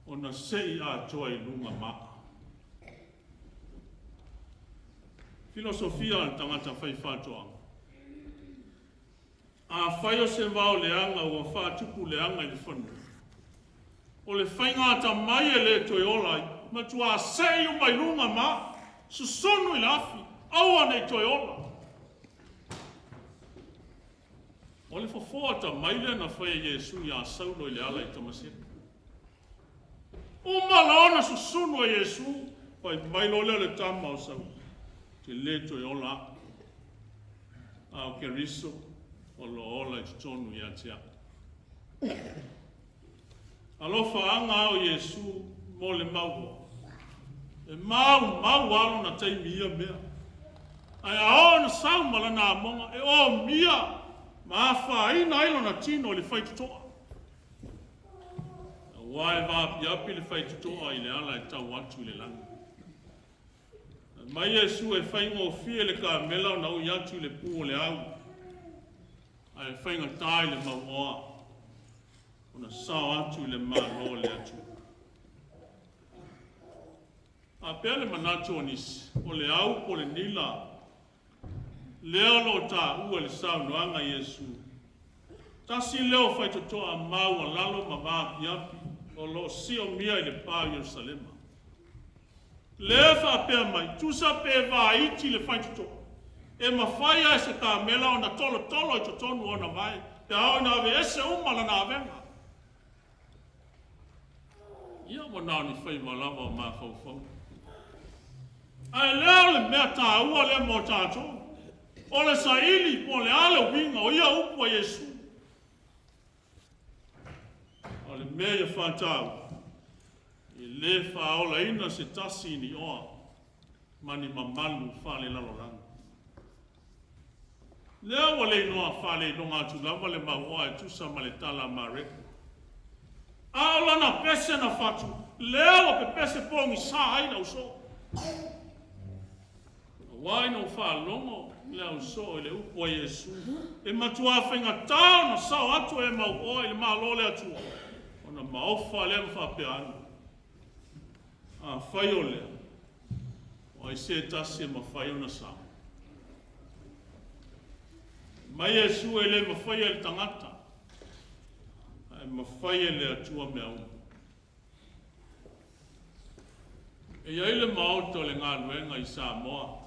ona sei atoa i luga maa. Filosofia a le tagata faifaatoaga. Afai o se vao leaga ua faatupu leaga i le fanua, o le faiga atamai e le toe ola ai, matuā sei uma i luga ma susunu i le afi, aua ne i toe ola. O le fofo atamai lea na fai e Iesu iā Saulo i le ala i Tamaseko. Uma loa ona susunu e Iesu, fai mai loa lea o le tama o Saulo, Te le toe ola au. A o Keriso o lo o ola i totonu ia te au. Alofaaga a o Iesu mo le mauoa. E maumau lava lona taimi i ia mea. Ae a oo ina sau ma lana amoga, e omia ma afaina ai lona tino i le faitotoa. Aua e vaapiapi le faitotoa i le ala e tau atu i le lagi. Fai mai Iesu e faigofie le kamela ona ui atu i le pu o le au, ae faigata i le mauoa ona sao atu i le Malo o le Atua. Faapea le manatu o nisi, o le au po o le nila lea o lo o taua i le saunoaga a Iesu, tasi lea o faitotoa maualalo ma vaapiapi o lo o siomia i le pa o Ierusalema. Lea faapea mai, tusa pe vaiti le faitotoa, e mafai lava e se kamela ona tolotolo i totonu o ona vae pe a oo ina aveese uma lana avega. Ia ua na o ni faiva lava o mafaufauga. Ae lea o le mea taua lea mo tatou, o le saili po o le a le uiga o ia upu a Iesu. A o le mea ia faataua, e le faaolaina se tasi i ni oa ma ni mamalu faalelalolagi. Lea ua le iloa faaleiloga atu lava le mau oa e tusa ma le tala a Mareko. A o lana pese na fatu, lea ua pepese pogisa ai le ausoo. Aua ina ua faalogo le ausoo i le upu a Iesu, e matuā faigata ona sao atu e mau oa i le Malo o le Atua, ona maofa lea ma faapea ane, Afai o lea, o ai se tasi e mafai ona sao? Fai mai Iesu e le mafaia e le tagata, ae mafai e le Atua mea uma. E i ai le Maota o le Galuega i Samoa,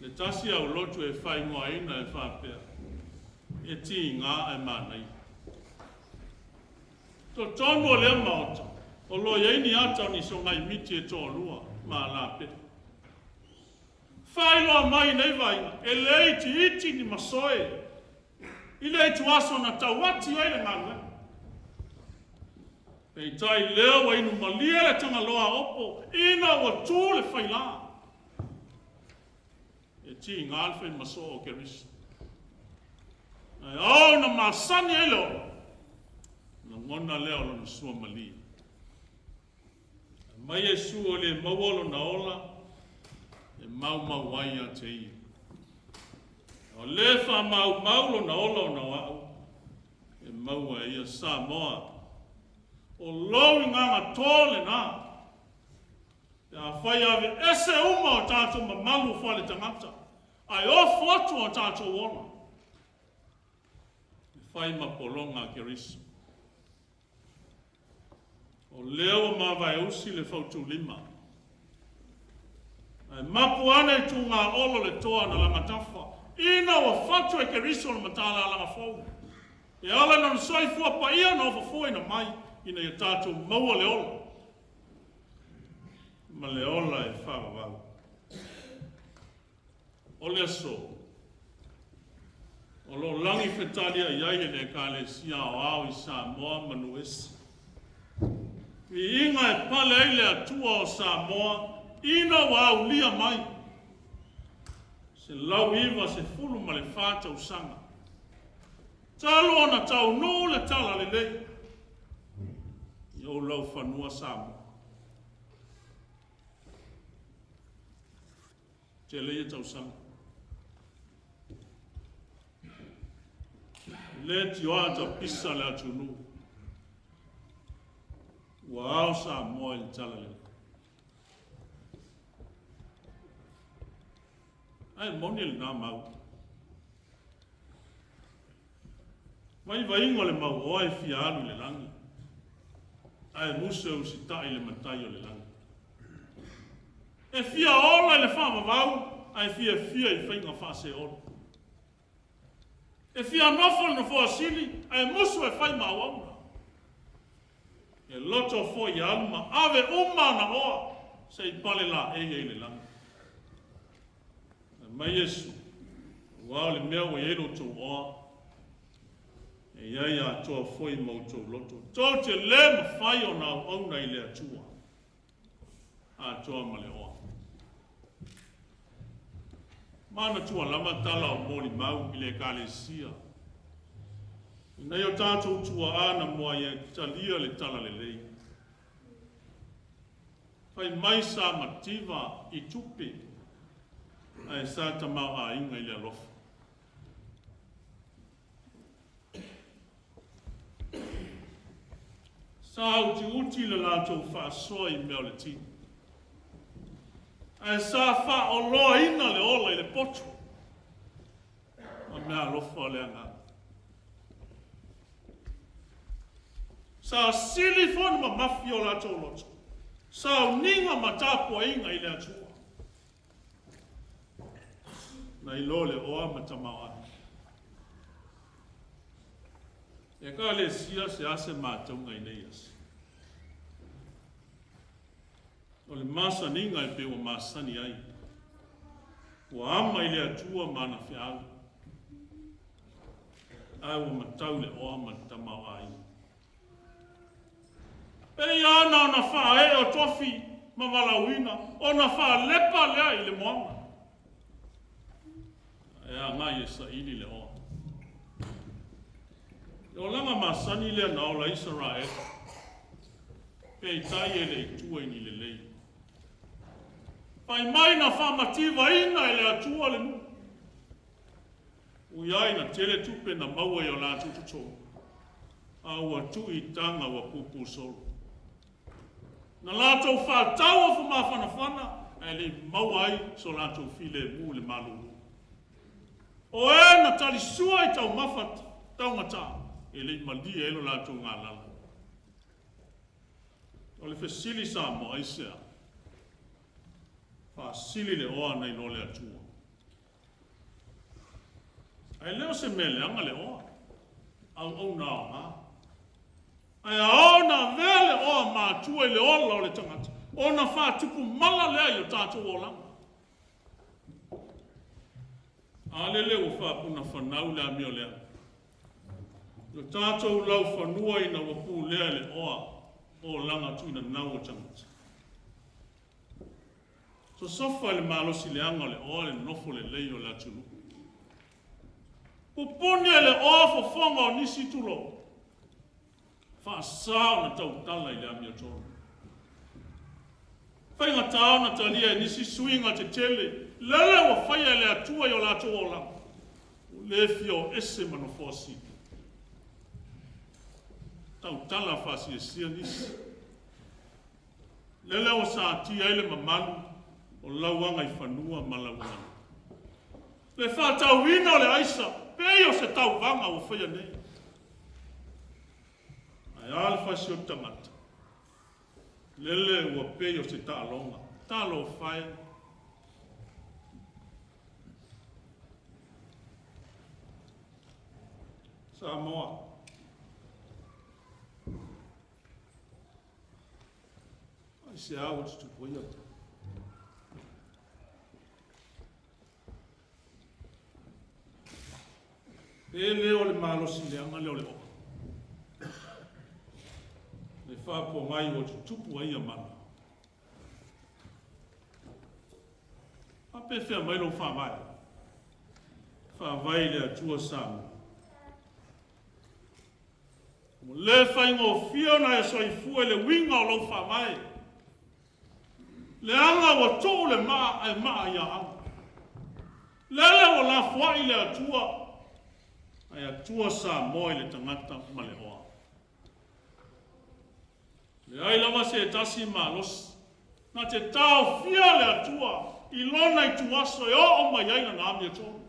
le tasi aulotu e faaigoaina e faapea, E tiga ae manaia. Totonu o lea Maota, o lo o i ai ni ata o ni sogaimiti e toalua ma alapea. Faailoa mai i nei vaaiga, e le itiiti ni masoe i le ituaso na tauati ai le galuega. Peitai lea ua inu malie le Tagaloa a Opo ina ua tu le faila. E tiga le fai masoo o Keriso. Ae ao na masani ai le ola, lagona lea o lona suamalie. Aumai Iesu o le maua lona ola, e maumau ai ia te ia. O le faamaumau lona ola ona o au, e maua e ia Samoa. O lou igaga to lena. Pe afai e aveese uma o tatou mamalu faale-tagata, ae ofo atu o tatou ola, e fai ma pologa a Keriso. O lea ua mavaeusi le fautulima, ae mapu ane i tugaolo le toa na lagatafa, ina ua fatu e Keriso le matalalaga fou, e ala i lona soifua paia na ofofoina mai ina ia tatou maua le ola ma le ola e faavavau. O le aso, o lo o lagi fetaliai ai e le Ekalesia Aoao i Samoa ma Nuuese. Viiga e pale ai le Atua o Samoa ina ua aulia mai 194 tausaga talu ona taunuu le Talalelei i ou laufanua Samoa. Tele ia tausaga. E le tioa tapisa le atunuu. Ua ao Samoa i le Talalelei. Ae moni lena mau. Vaivaiga o le mauoa e fia alu i le lagi, ae musu e usitai le matai o le lagi. E fia ola i le faavavau, ae fiafia i faiga faaseolo. E fia nofo i le nofoa sili, ae musu e fai ma auauna. E loto foi e alu ma ave uma ana oa se i pale laei ai i le lagi. Fai mai Iesu, Aua o le mea ua i ai lo outou oa, e i ai atoa foi ma outou loto. Tou te le mafai ona auauna i le Atua atoa ma le oa. Manatua lava tala o molimau i le Ekalesia i nai o tatou tuaa na muai ai talia le talalelei. Fai mai sa mativa i tupe ae sa tamaoaiga i le alofa. Sa utiuti le latou faasoa i mea o le tino, ae sa faaoloaina le ola i le potu ma meaalofa o le agaga. Sa sili foi le mamafi o latou loto, sauniga ma tapuaiga i le Atua, nai lo le oa ma tamaoaiga. Ekalesia se ase matauga i nei aso. O le masaniga e pei ua masani ai, ua ama i le Atua ma ana feau, ae ua matau le oa ma le tamaoaiga. Pei ana ona faaee o tofi ma valaauina, ona faalepa lea i le moana. Ae agai e saili le oa. Le olaga masani lea na ola ai Isaraelu, peitai e le i tua i ni lelei. Fai mai na faamativaina e le Atua le nuu. Ui ai na tele tupe na maua i o latou totogi, a ua tuu i taga ua pupuu solo. Na latou faatau ofu mafanafana ae le i maua ai so latou filemu i le malulu. O e na talisua i taumafa taugata e le i malie ai lo latou galala. O le fesili Samoa, aisea? Faasili le oa nai lo le Atua. Ae le o se mea leaga le oa, auauna aoga. Ae a oo ina avea le oa matua i le ola o le tagata, ona faatupu mala lea i o tatou olaga. A lele ua faapunafanau le amio leaga i o tatou laufanua ina ua pulea e le oa olaga tuinanau o tagata. Sosofa e le malosi leaga o le oa le nofo lelei o le atunuu. Pupuni e le oa fofoga o nisi, tulou, faasa ona tautala i le amiotonu. Faigata ona talia e nisi suiga tetele lele ua faia e le Atua i o latou olaga, ua le fia o ese ma nofoa sili. Tautala faasiasia nisi. Lele ua satia ai le mamalu o lau agaifanua ma lau aganuu. Le faatauina o le aisa pei o se tauvaga ua faia nei. Ae a le fasioti tagata? Lele ua pei o se taaloga. Talofa e! Samoa. Aisea ua tutupu ai ata? Pe le o le malosi leaga lea o le oa. Le faapogai ua tutupu ai ia mala. Faapefea mai lou faavae? Faavae i le Atua Samoa. Ua le faigofie ona e soifua i le uiga o lou faavae. Leaga ua tuu le maa ae maa ia au. Lele ua lafoai le Atua, ae Atua Samoa i le tagata ma le oa. Leai lava se tasi malosi na te taofia le Atua i lona ituaso e oo mai ai lana amiotonu.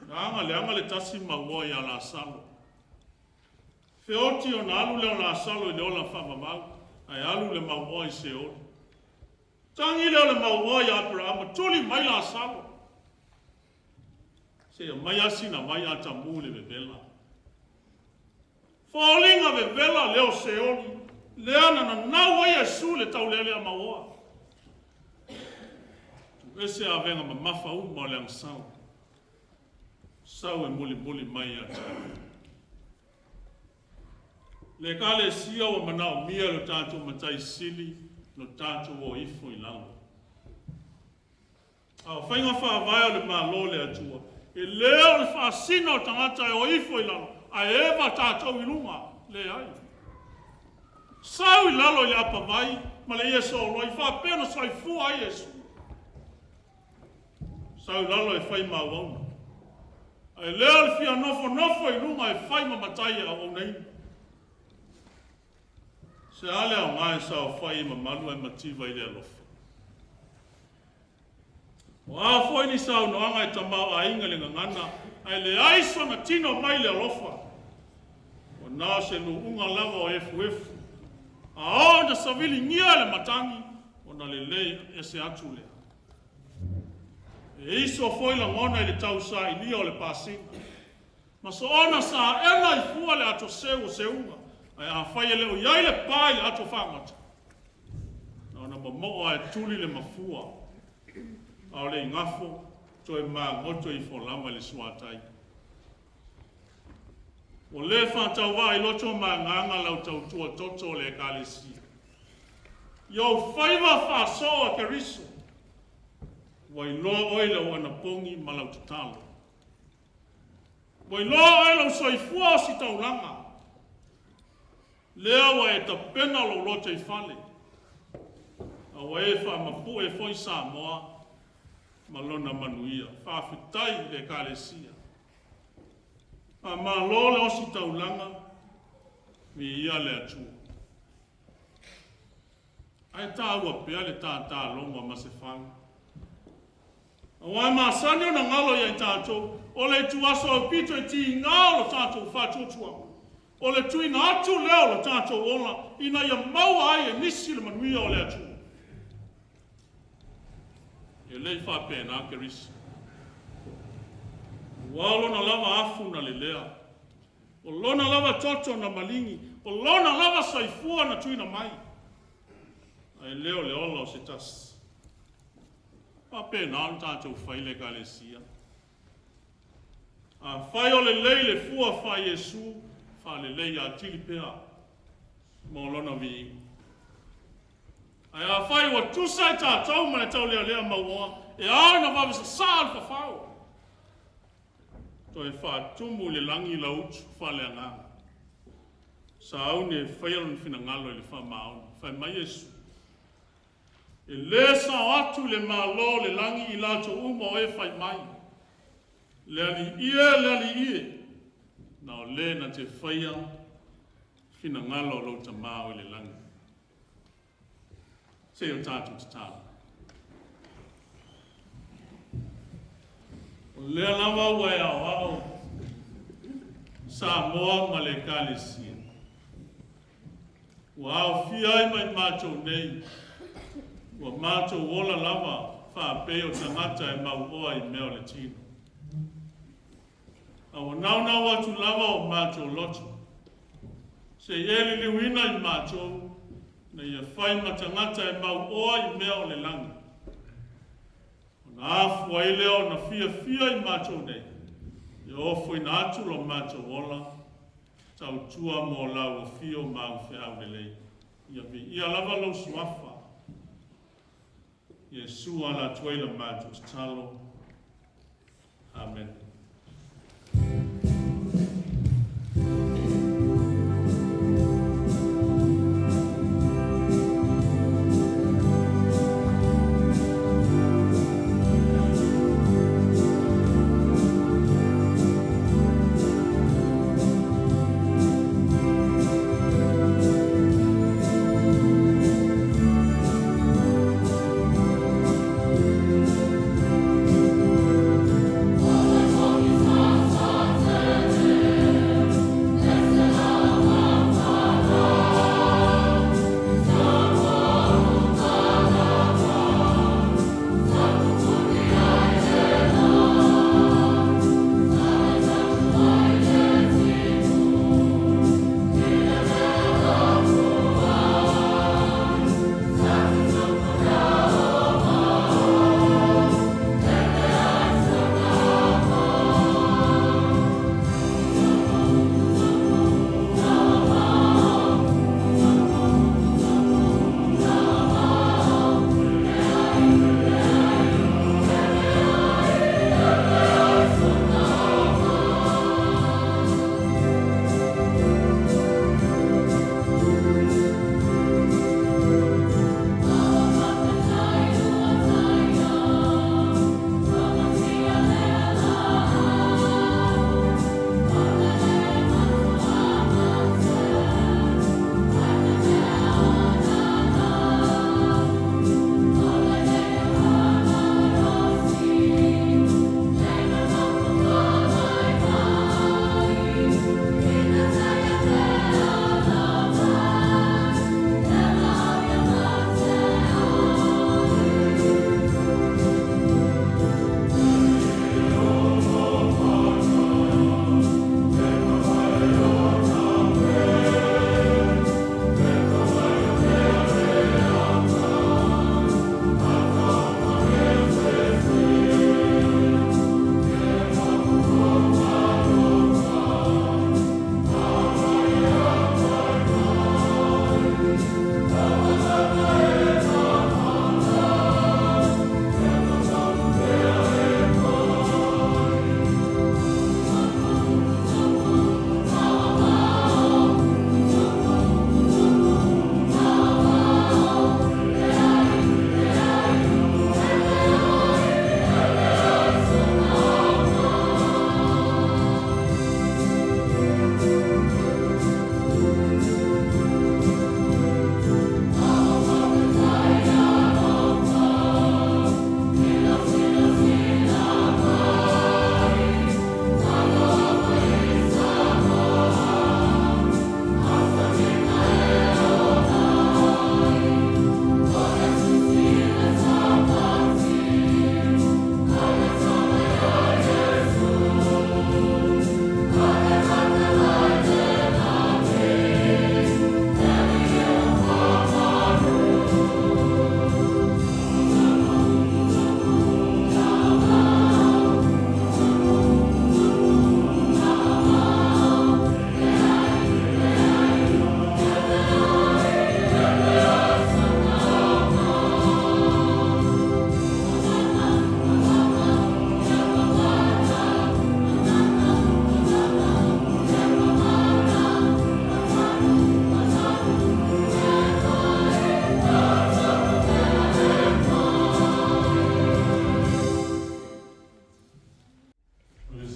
Leaga leaga le tasi mauoa ia Lasalo. Feoti ona alu lea o Lasalo i le ola faavavau, ae alu le mauoa i Seoli. Tagi lea o le mauoa ia Aperaama, Tuli mai Lasalo! Seia mai asina mai a tamu le vevela. Foliga vevela lea o Seoli, lea na nanau ai Iesu i le taulealea mauoa. Tuuese avega mamafa uma o le agasala. Sau e mulimuli mai ia te au. Le Ekalesia ua manaomia e lo tatou Matai Sili lo tatou o ifo i lalo. A o faiga faavae o le Malo o le Atua, e le o le faasina o tagata e o ifo i lalo, ae eva tatou i luga. Leai. Sau i lalo i le apavai ma le ie soloa i faapea na soifua ai Iesu. Sau i lalo e fai ma auauna. Ae le o le fia nofonofo i luga e fai ma matai e auaunaina. Se a le aoga e saofai i mamalu ae mativa i le alofa? O a foi ni saunoaga e tamaoaiga i le gagana ae leai sona tino mai le alofa, ua na o se luuga lava o efuefu, a oo ina saviligia e le matagi, ona lelei ese atu lea. E iso foi lagona i le tausailia o le pasina, ma soona saena i fua le ato seu o seuga, ae afai e le o i ai le pa i le ato fagota, na ona momoo lava e tuli le mafua, a o le igafo toe magoto ifo lava i le suatai. Ua le faatauvaa i loto ma agaga lau tautua toto o le Ekalesia. I ou faiva faasoo a Keriso, ua iloa oe i lau anapogi ma lau tatalo. Ua iloa oe lou soifua ositaulaga. Lea ua e tapena lou loto i fale, a ua e faamapue foi Samoa ma lona manuia. Faafetai i le Ekalesia. Faamalo le ositaulaga, viia le Atua. Ae taua pea le tātālogo a Masefau. Aua e masani ona galo ia i tatou, o le ituaso aupito e tiga o lo tatou faatuatuaga, o le tuuina atu lea o lo tatou ola ina ia maua ai e nisi le manuia o le Atua. E le i faapena Keriso. Ua lona lava afu na lelea. O lona lava toto na maligi, o lona lava soifua na tuuina mai, ae le o le ola o se tasi. Faapena ona tatou fai le Ekalesia. Afai o lelei le fua faa-Iesu, faaleleia atili pea mo lona viiga. Ae afai ua tusa i tatou ma le taulealea mauoa, e ao ina vave sasaa le fafao, toe faatumu i le lagi lau utu faaleagaga. Sauni e faia lona finagalo i le faamaoni. Fai mai Iesu, e lē sao atu i le Malo o le lagi i latou uma o e fai mai, Le Alii e, le Alii e, na o le na te faia finagalo o lou Tama o i le lagi. Se i o tatou tatalo. O lea lava ua e aoao Samoa ma le Ekalesia, ua aofia ai ma i matou nei, ua matou ola lava faapei o tagata e mauoa i mea o le tino. A ua naunau atu lava o matou loto, se i e liliuina i matou, ina ia fai ma tagata e mauoa i mea o le lagi. Ona afua ai lea ona fiafia i matou nei, e ofoina atu lo matou ola, tautua mo lau afio ma au feau lelei. Ia viia lava lou suafa, Iesu ala atu ai la matou tatalo. Amen.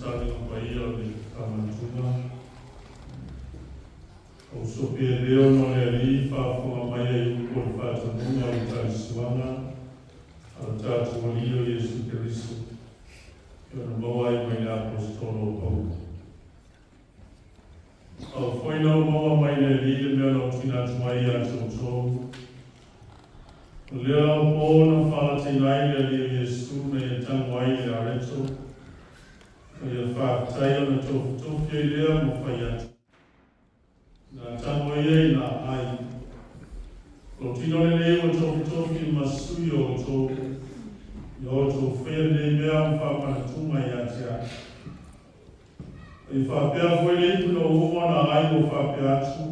Taliga Paia o le Faamanatuga. O uso pea lea ona o le Alii faafofoga mai ai upu o le faatonuga o le taliasuaga a lo tatou Alii o Iesu Keriso, e ona maua ai mai le Aposetolo o Paulo. Au foi na ou maua mai le Alii le mea na ou tuuina atu ai ia te outou. O lea lava po na faalateina ai le Alii o Iesu na ia tago ai le areto, ma ia faafetai ona tofitofi ai lea ma fai atu. Na tago ia i la ai. Lou tino lenei ua tofitofi ma sui o outou. Ia outou faia lenei mea ma faamanatuga ia te au. I faapea foi le ipu ina ua uma ona ai ua faapea atu.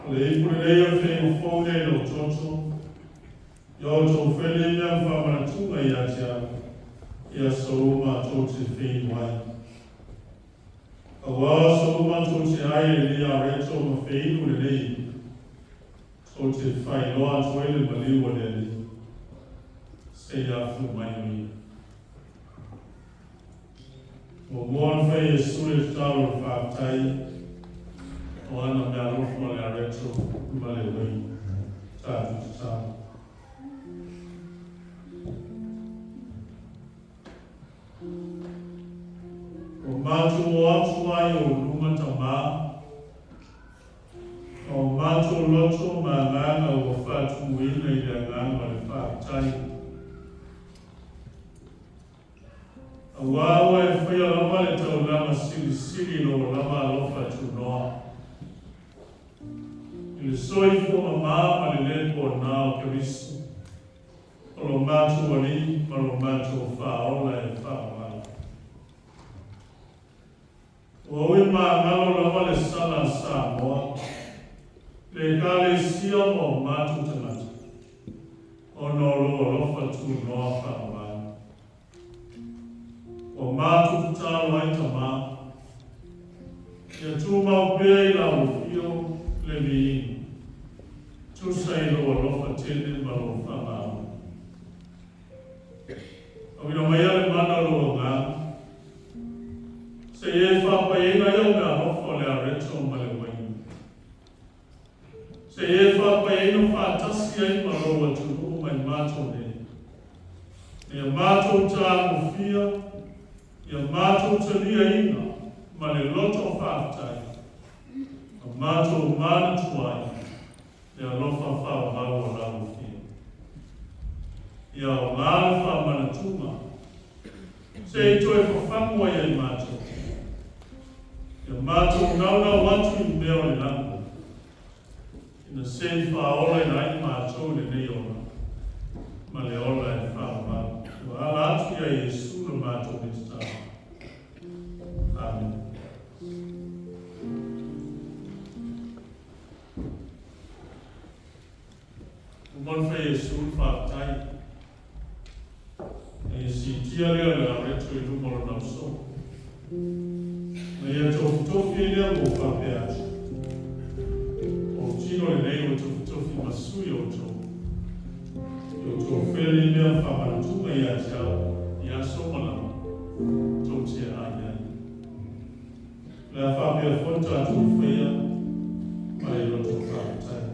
O le ipu lenei o le feiga fou lea i lou toto. Ia outou faia lenei mea ma faamanatuga ia te au. I aso uma tou te feinu ai. Auā o aso uma tou te ai i lenei areto ma feinu lenei ipu, tou te faailoa atu ai le maliu o le Alii, seia afio mai o ia. Muamua ona fai e Iesu le tatalo o le faafetai o ana meaalofa o le areto ma le uaina. Tatou tatalo. Ua matou o atu lava i ou luma Tamā, ma o matou loto ma agaga ua faatumuina i le agaga o le faafetai. Auā ua e faia lava le taulaga silisili i lou lava alofa tunoa, i le soifua mamā ma le lē pona o Keriso, o lo matou Alii ma lo matou Faaola e faavavau. Ua ui magalo lava le sala a Samoa, le Ekalesia ma o matou tagata, ona o lou alofa tunoa faavavau. Ua matou tatalo ai Tamā, ia tumau pea i lau afio le viiga, tusa i lou alofa tele ma lou faamaoni. Auina maia le mana o lou Agaga, seia e faapaiaina ai au meaalofa o le areto ma le uaina. Seia e faapaiaina faatasi ai ma lou atunuu ma i matou nei. Ina ia matou tagofia, ia matou taliaina ma le loto faafetai, ma matou manatua ai le alofa faavavau o lau afio. Ia aoga le faamanatuga se i toe fafagu ai ai matou. Ia matou naunau atu i mea o le lagi, ina se i faaolaina ai matou i lenei ola ma le ola e faavavau. Ua ala atu ia Iesu la matou nei tatalo. Amene. Ua uma ona fai e Iesu le faafetai, na ia siitia lea o le areto i luma o lona uso. Na ia tofitofi ai lea ma ua faapea atu, O lou tino lenei ua tofitofi ma sui o outou. Ia outou faia lenei mea ma faamanatuga ia te au i aso uma lava tou te ai ai. O le a faapea foi ona tatou faia ma le loto faafetai.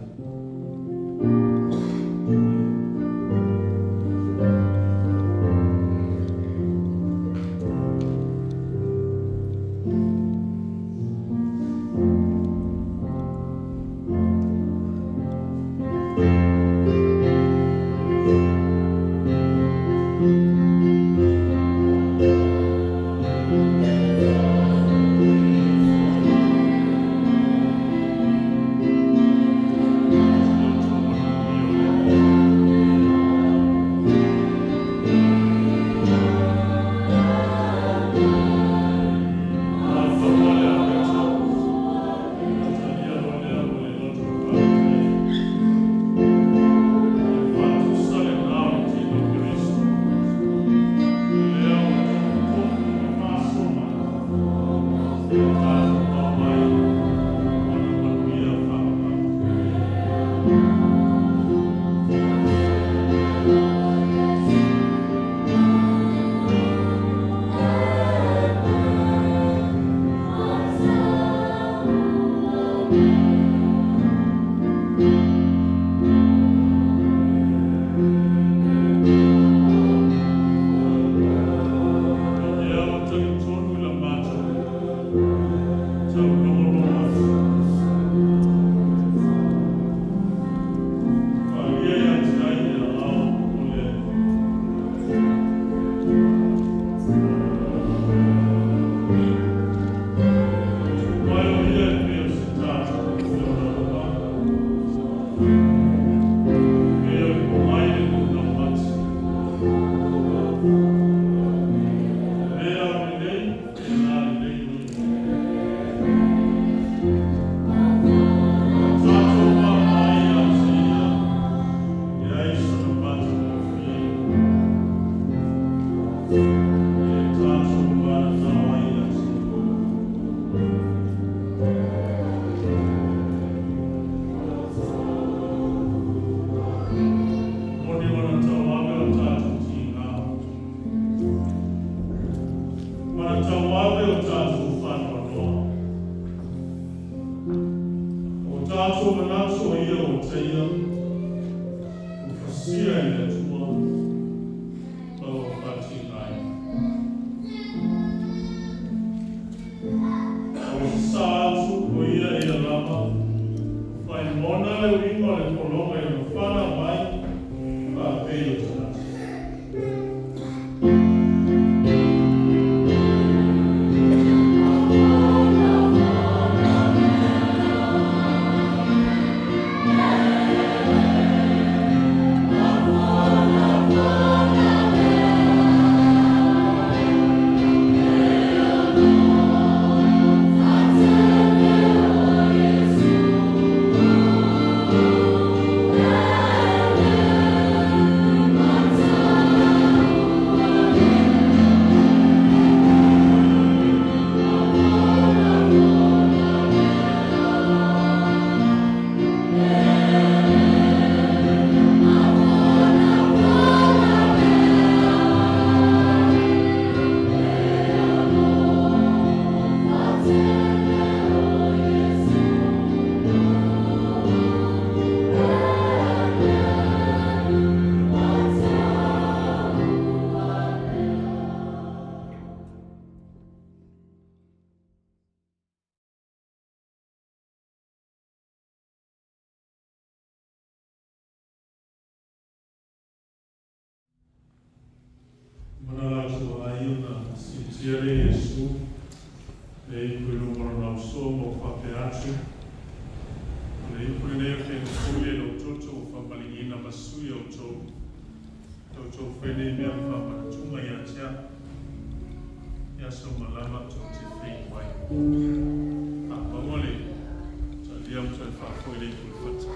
vave o tatou faanoanoa. O tatou manatu o ia ua taia, ua fasia e le Atua, ma ua faatigaina. Ua sasaa atu o ia e ia lava, ua faimona le uiga o le pologa i ona fanau mai, faapei o tagata. Manalatua ai ona siitia le Iesu le ipu i luma o lona uso ma ua faapea atu, O le ipu lenei ou te nofoi ai lou toto ua faamaligiina ma sui a outou. Ia outou fai nei mea ma faamanatuga ia te au i aso uma lava tou te feinu ai. Faamaua le talia ma toe faafoi le ipu i le fata.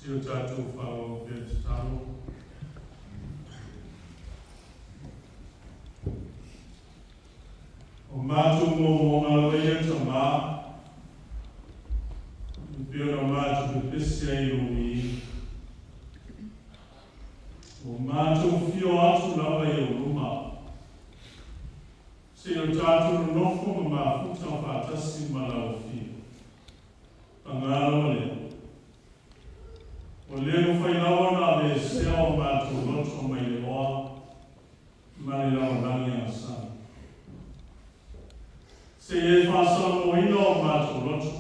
Si o tātou whāwau pēr te talo. O mātou mō mō ngā leia ta mā, i pēr na mātou pe pese ai o i. O mātou whio atu lawa i o luma. Se o tātou nofo ma mafuta o whātasi ma lau whio. Pangalo lea. O le mo whai lawa na le sea o mātou loto mai le oa, ma le lau rangi a sani. Se e whāsala mo ina o mātou loto,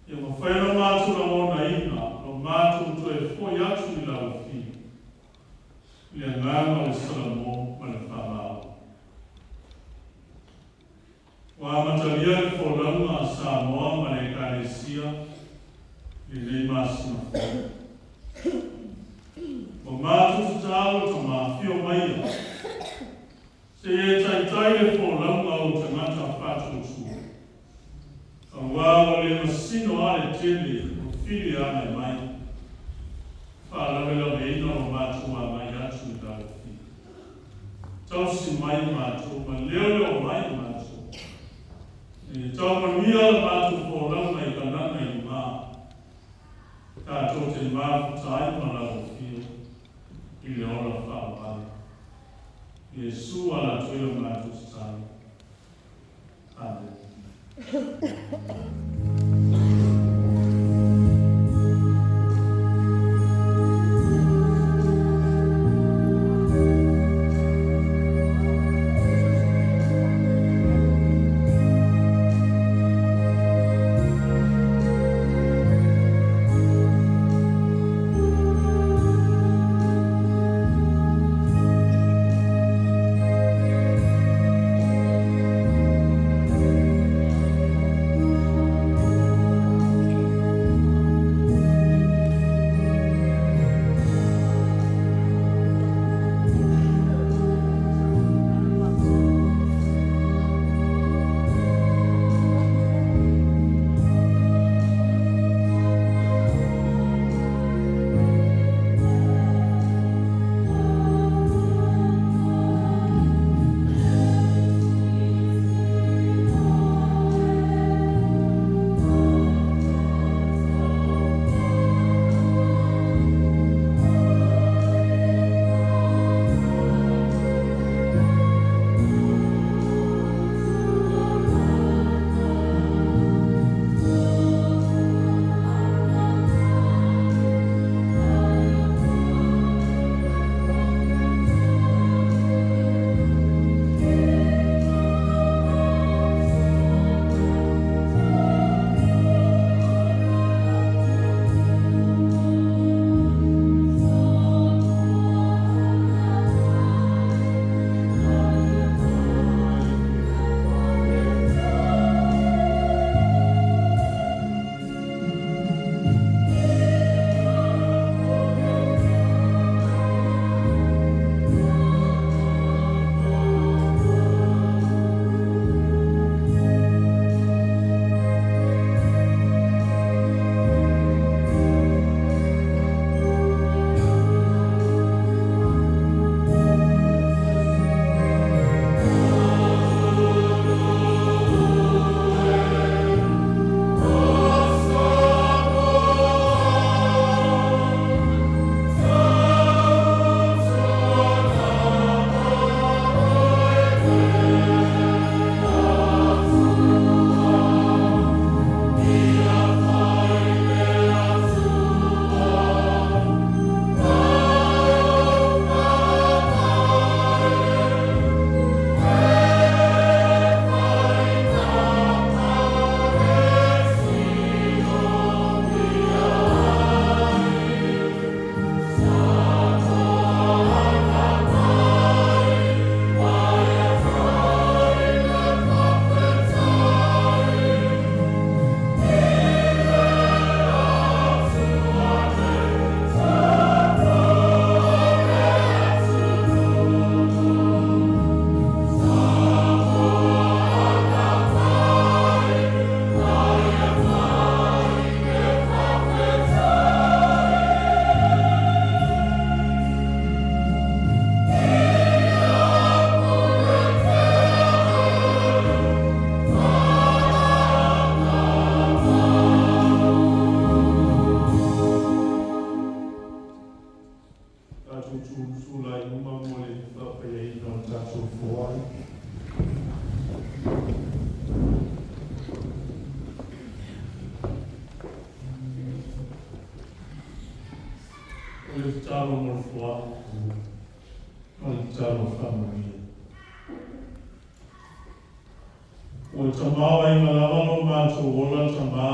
ia ma whai la mātou la mona ina, lo mātou toe foi atu i lau whio. Le nganga o le sala mo ma le whalao. Wa matalia le fōlauga a Samoa ma le Ekalesia i lenei masina fou. Ua matou tatalo Tama afio maia, se i e taitai le folauga a ou tagata faatuatua, auā ua le masino lava le tele o fili e agai mai, faalavelaveina lo matou agai atu i lau afio. Tausi mai matou ma leoleo mai matou, ina ia tau manuia la matou folauga i Kanana i luma, tatou te mafuta ai ma lau afio i le ola faavavau. Iesu ala atu ai la matou tatalo. Amene. O le tamaoaiga lava lo matou ola Tamā,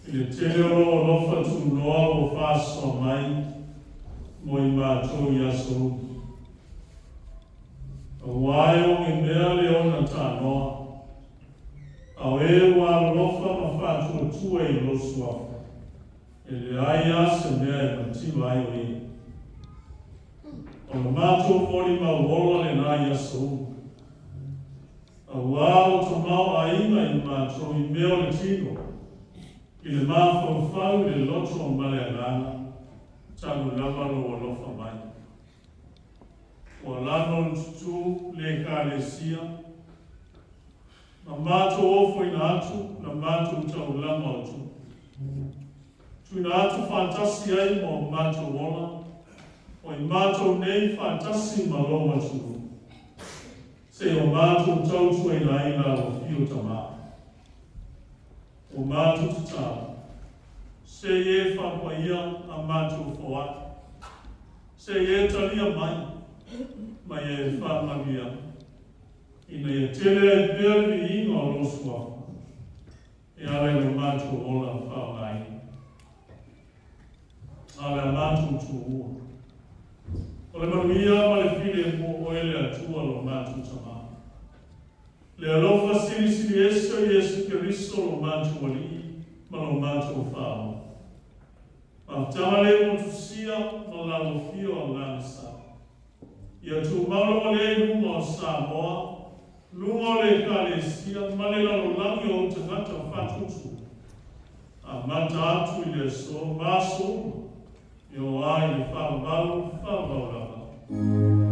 i le tele o lou alofa tunoa ua faasoa mai mo i matou i aso uma. Auā e ogemea le ona tanoa, a o e ua alolofa ma faatuatua i lou suafa, e leai lava se mea e mativa ai o ia. O le matou molimau ola lena i aso uma. Auā ua tamaoaiga i matou i mea o le tino, i le mafaufau, i le loto ma le agaga, talu lava lou alofa mai. Ua lano le tutū le Ekalesia, ma matou ofoina atu la matou taulaga o tupe. Tuuina atu faatasi ai ma o matou ola, o i matou nei faatasi ma lou atunuu, seia o matou tautuaina ai lau afio Tamā. Ua matou tatalo, se i e faapaia a matou foai, se i e talia mai, ma ia e faamanuia, ina ia tele ai pea le viiga o lou suafa, e ala i lo matou ola faaaogaina. A o le a matou tuua. O le manuia ma le filemu o oe le Atua lo matou Tamā. Le alofa silisili ese o Iesu Keriso lo matou Alii ma lo matou Faaola. Mafutaga le motusia ma lau afio Agaga Sa. Ia tumau lava lea i luga o Samoa, luga o le Ekalesia ma le lalolagi o ou tagata faatuatua. Amata atu i le aso ma aso uma, e oo lava i le faavavau, faavavau lava.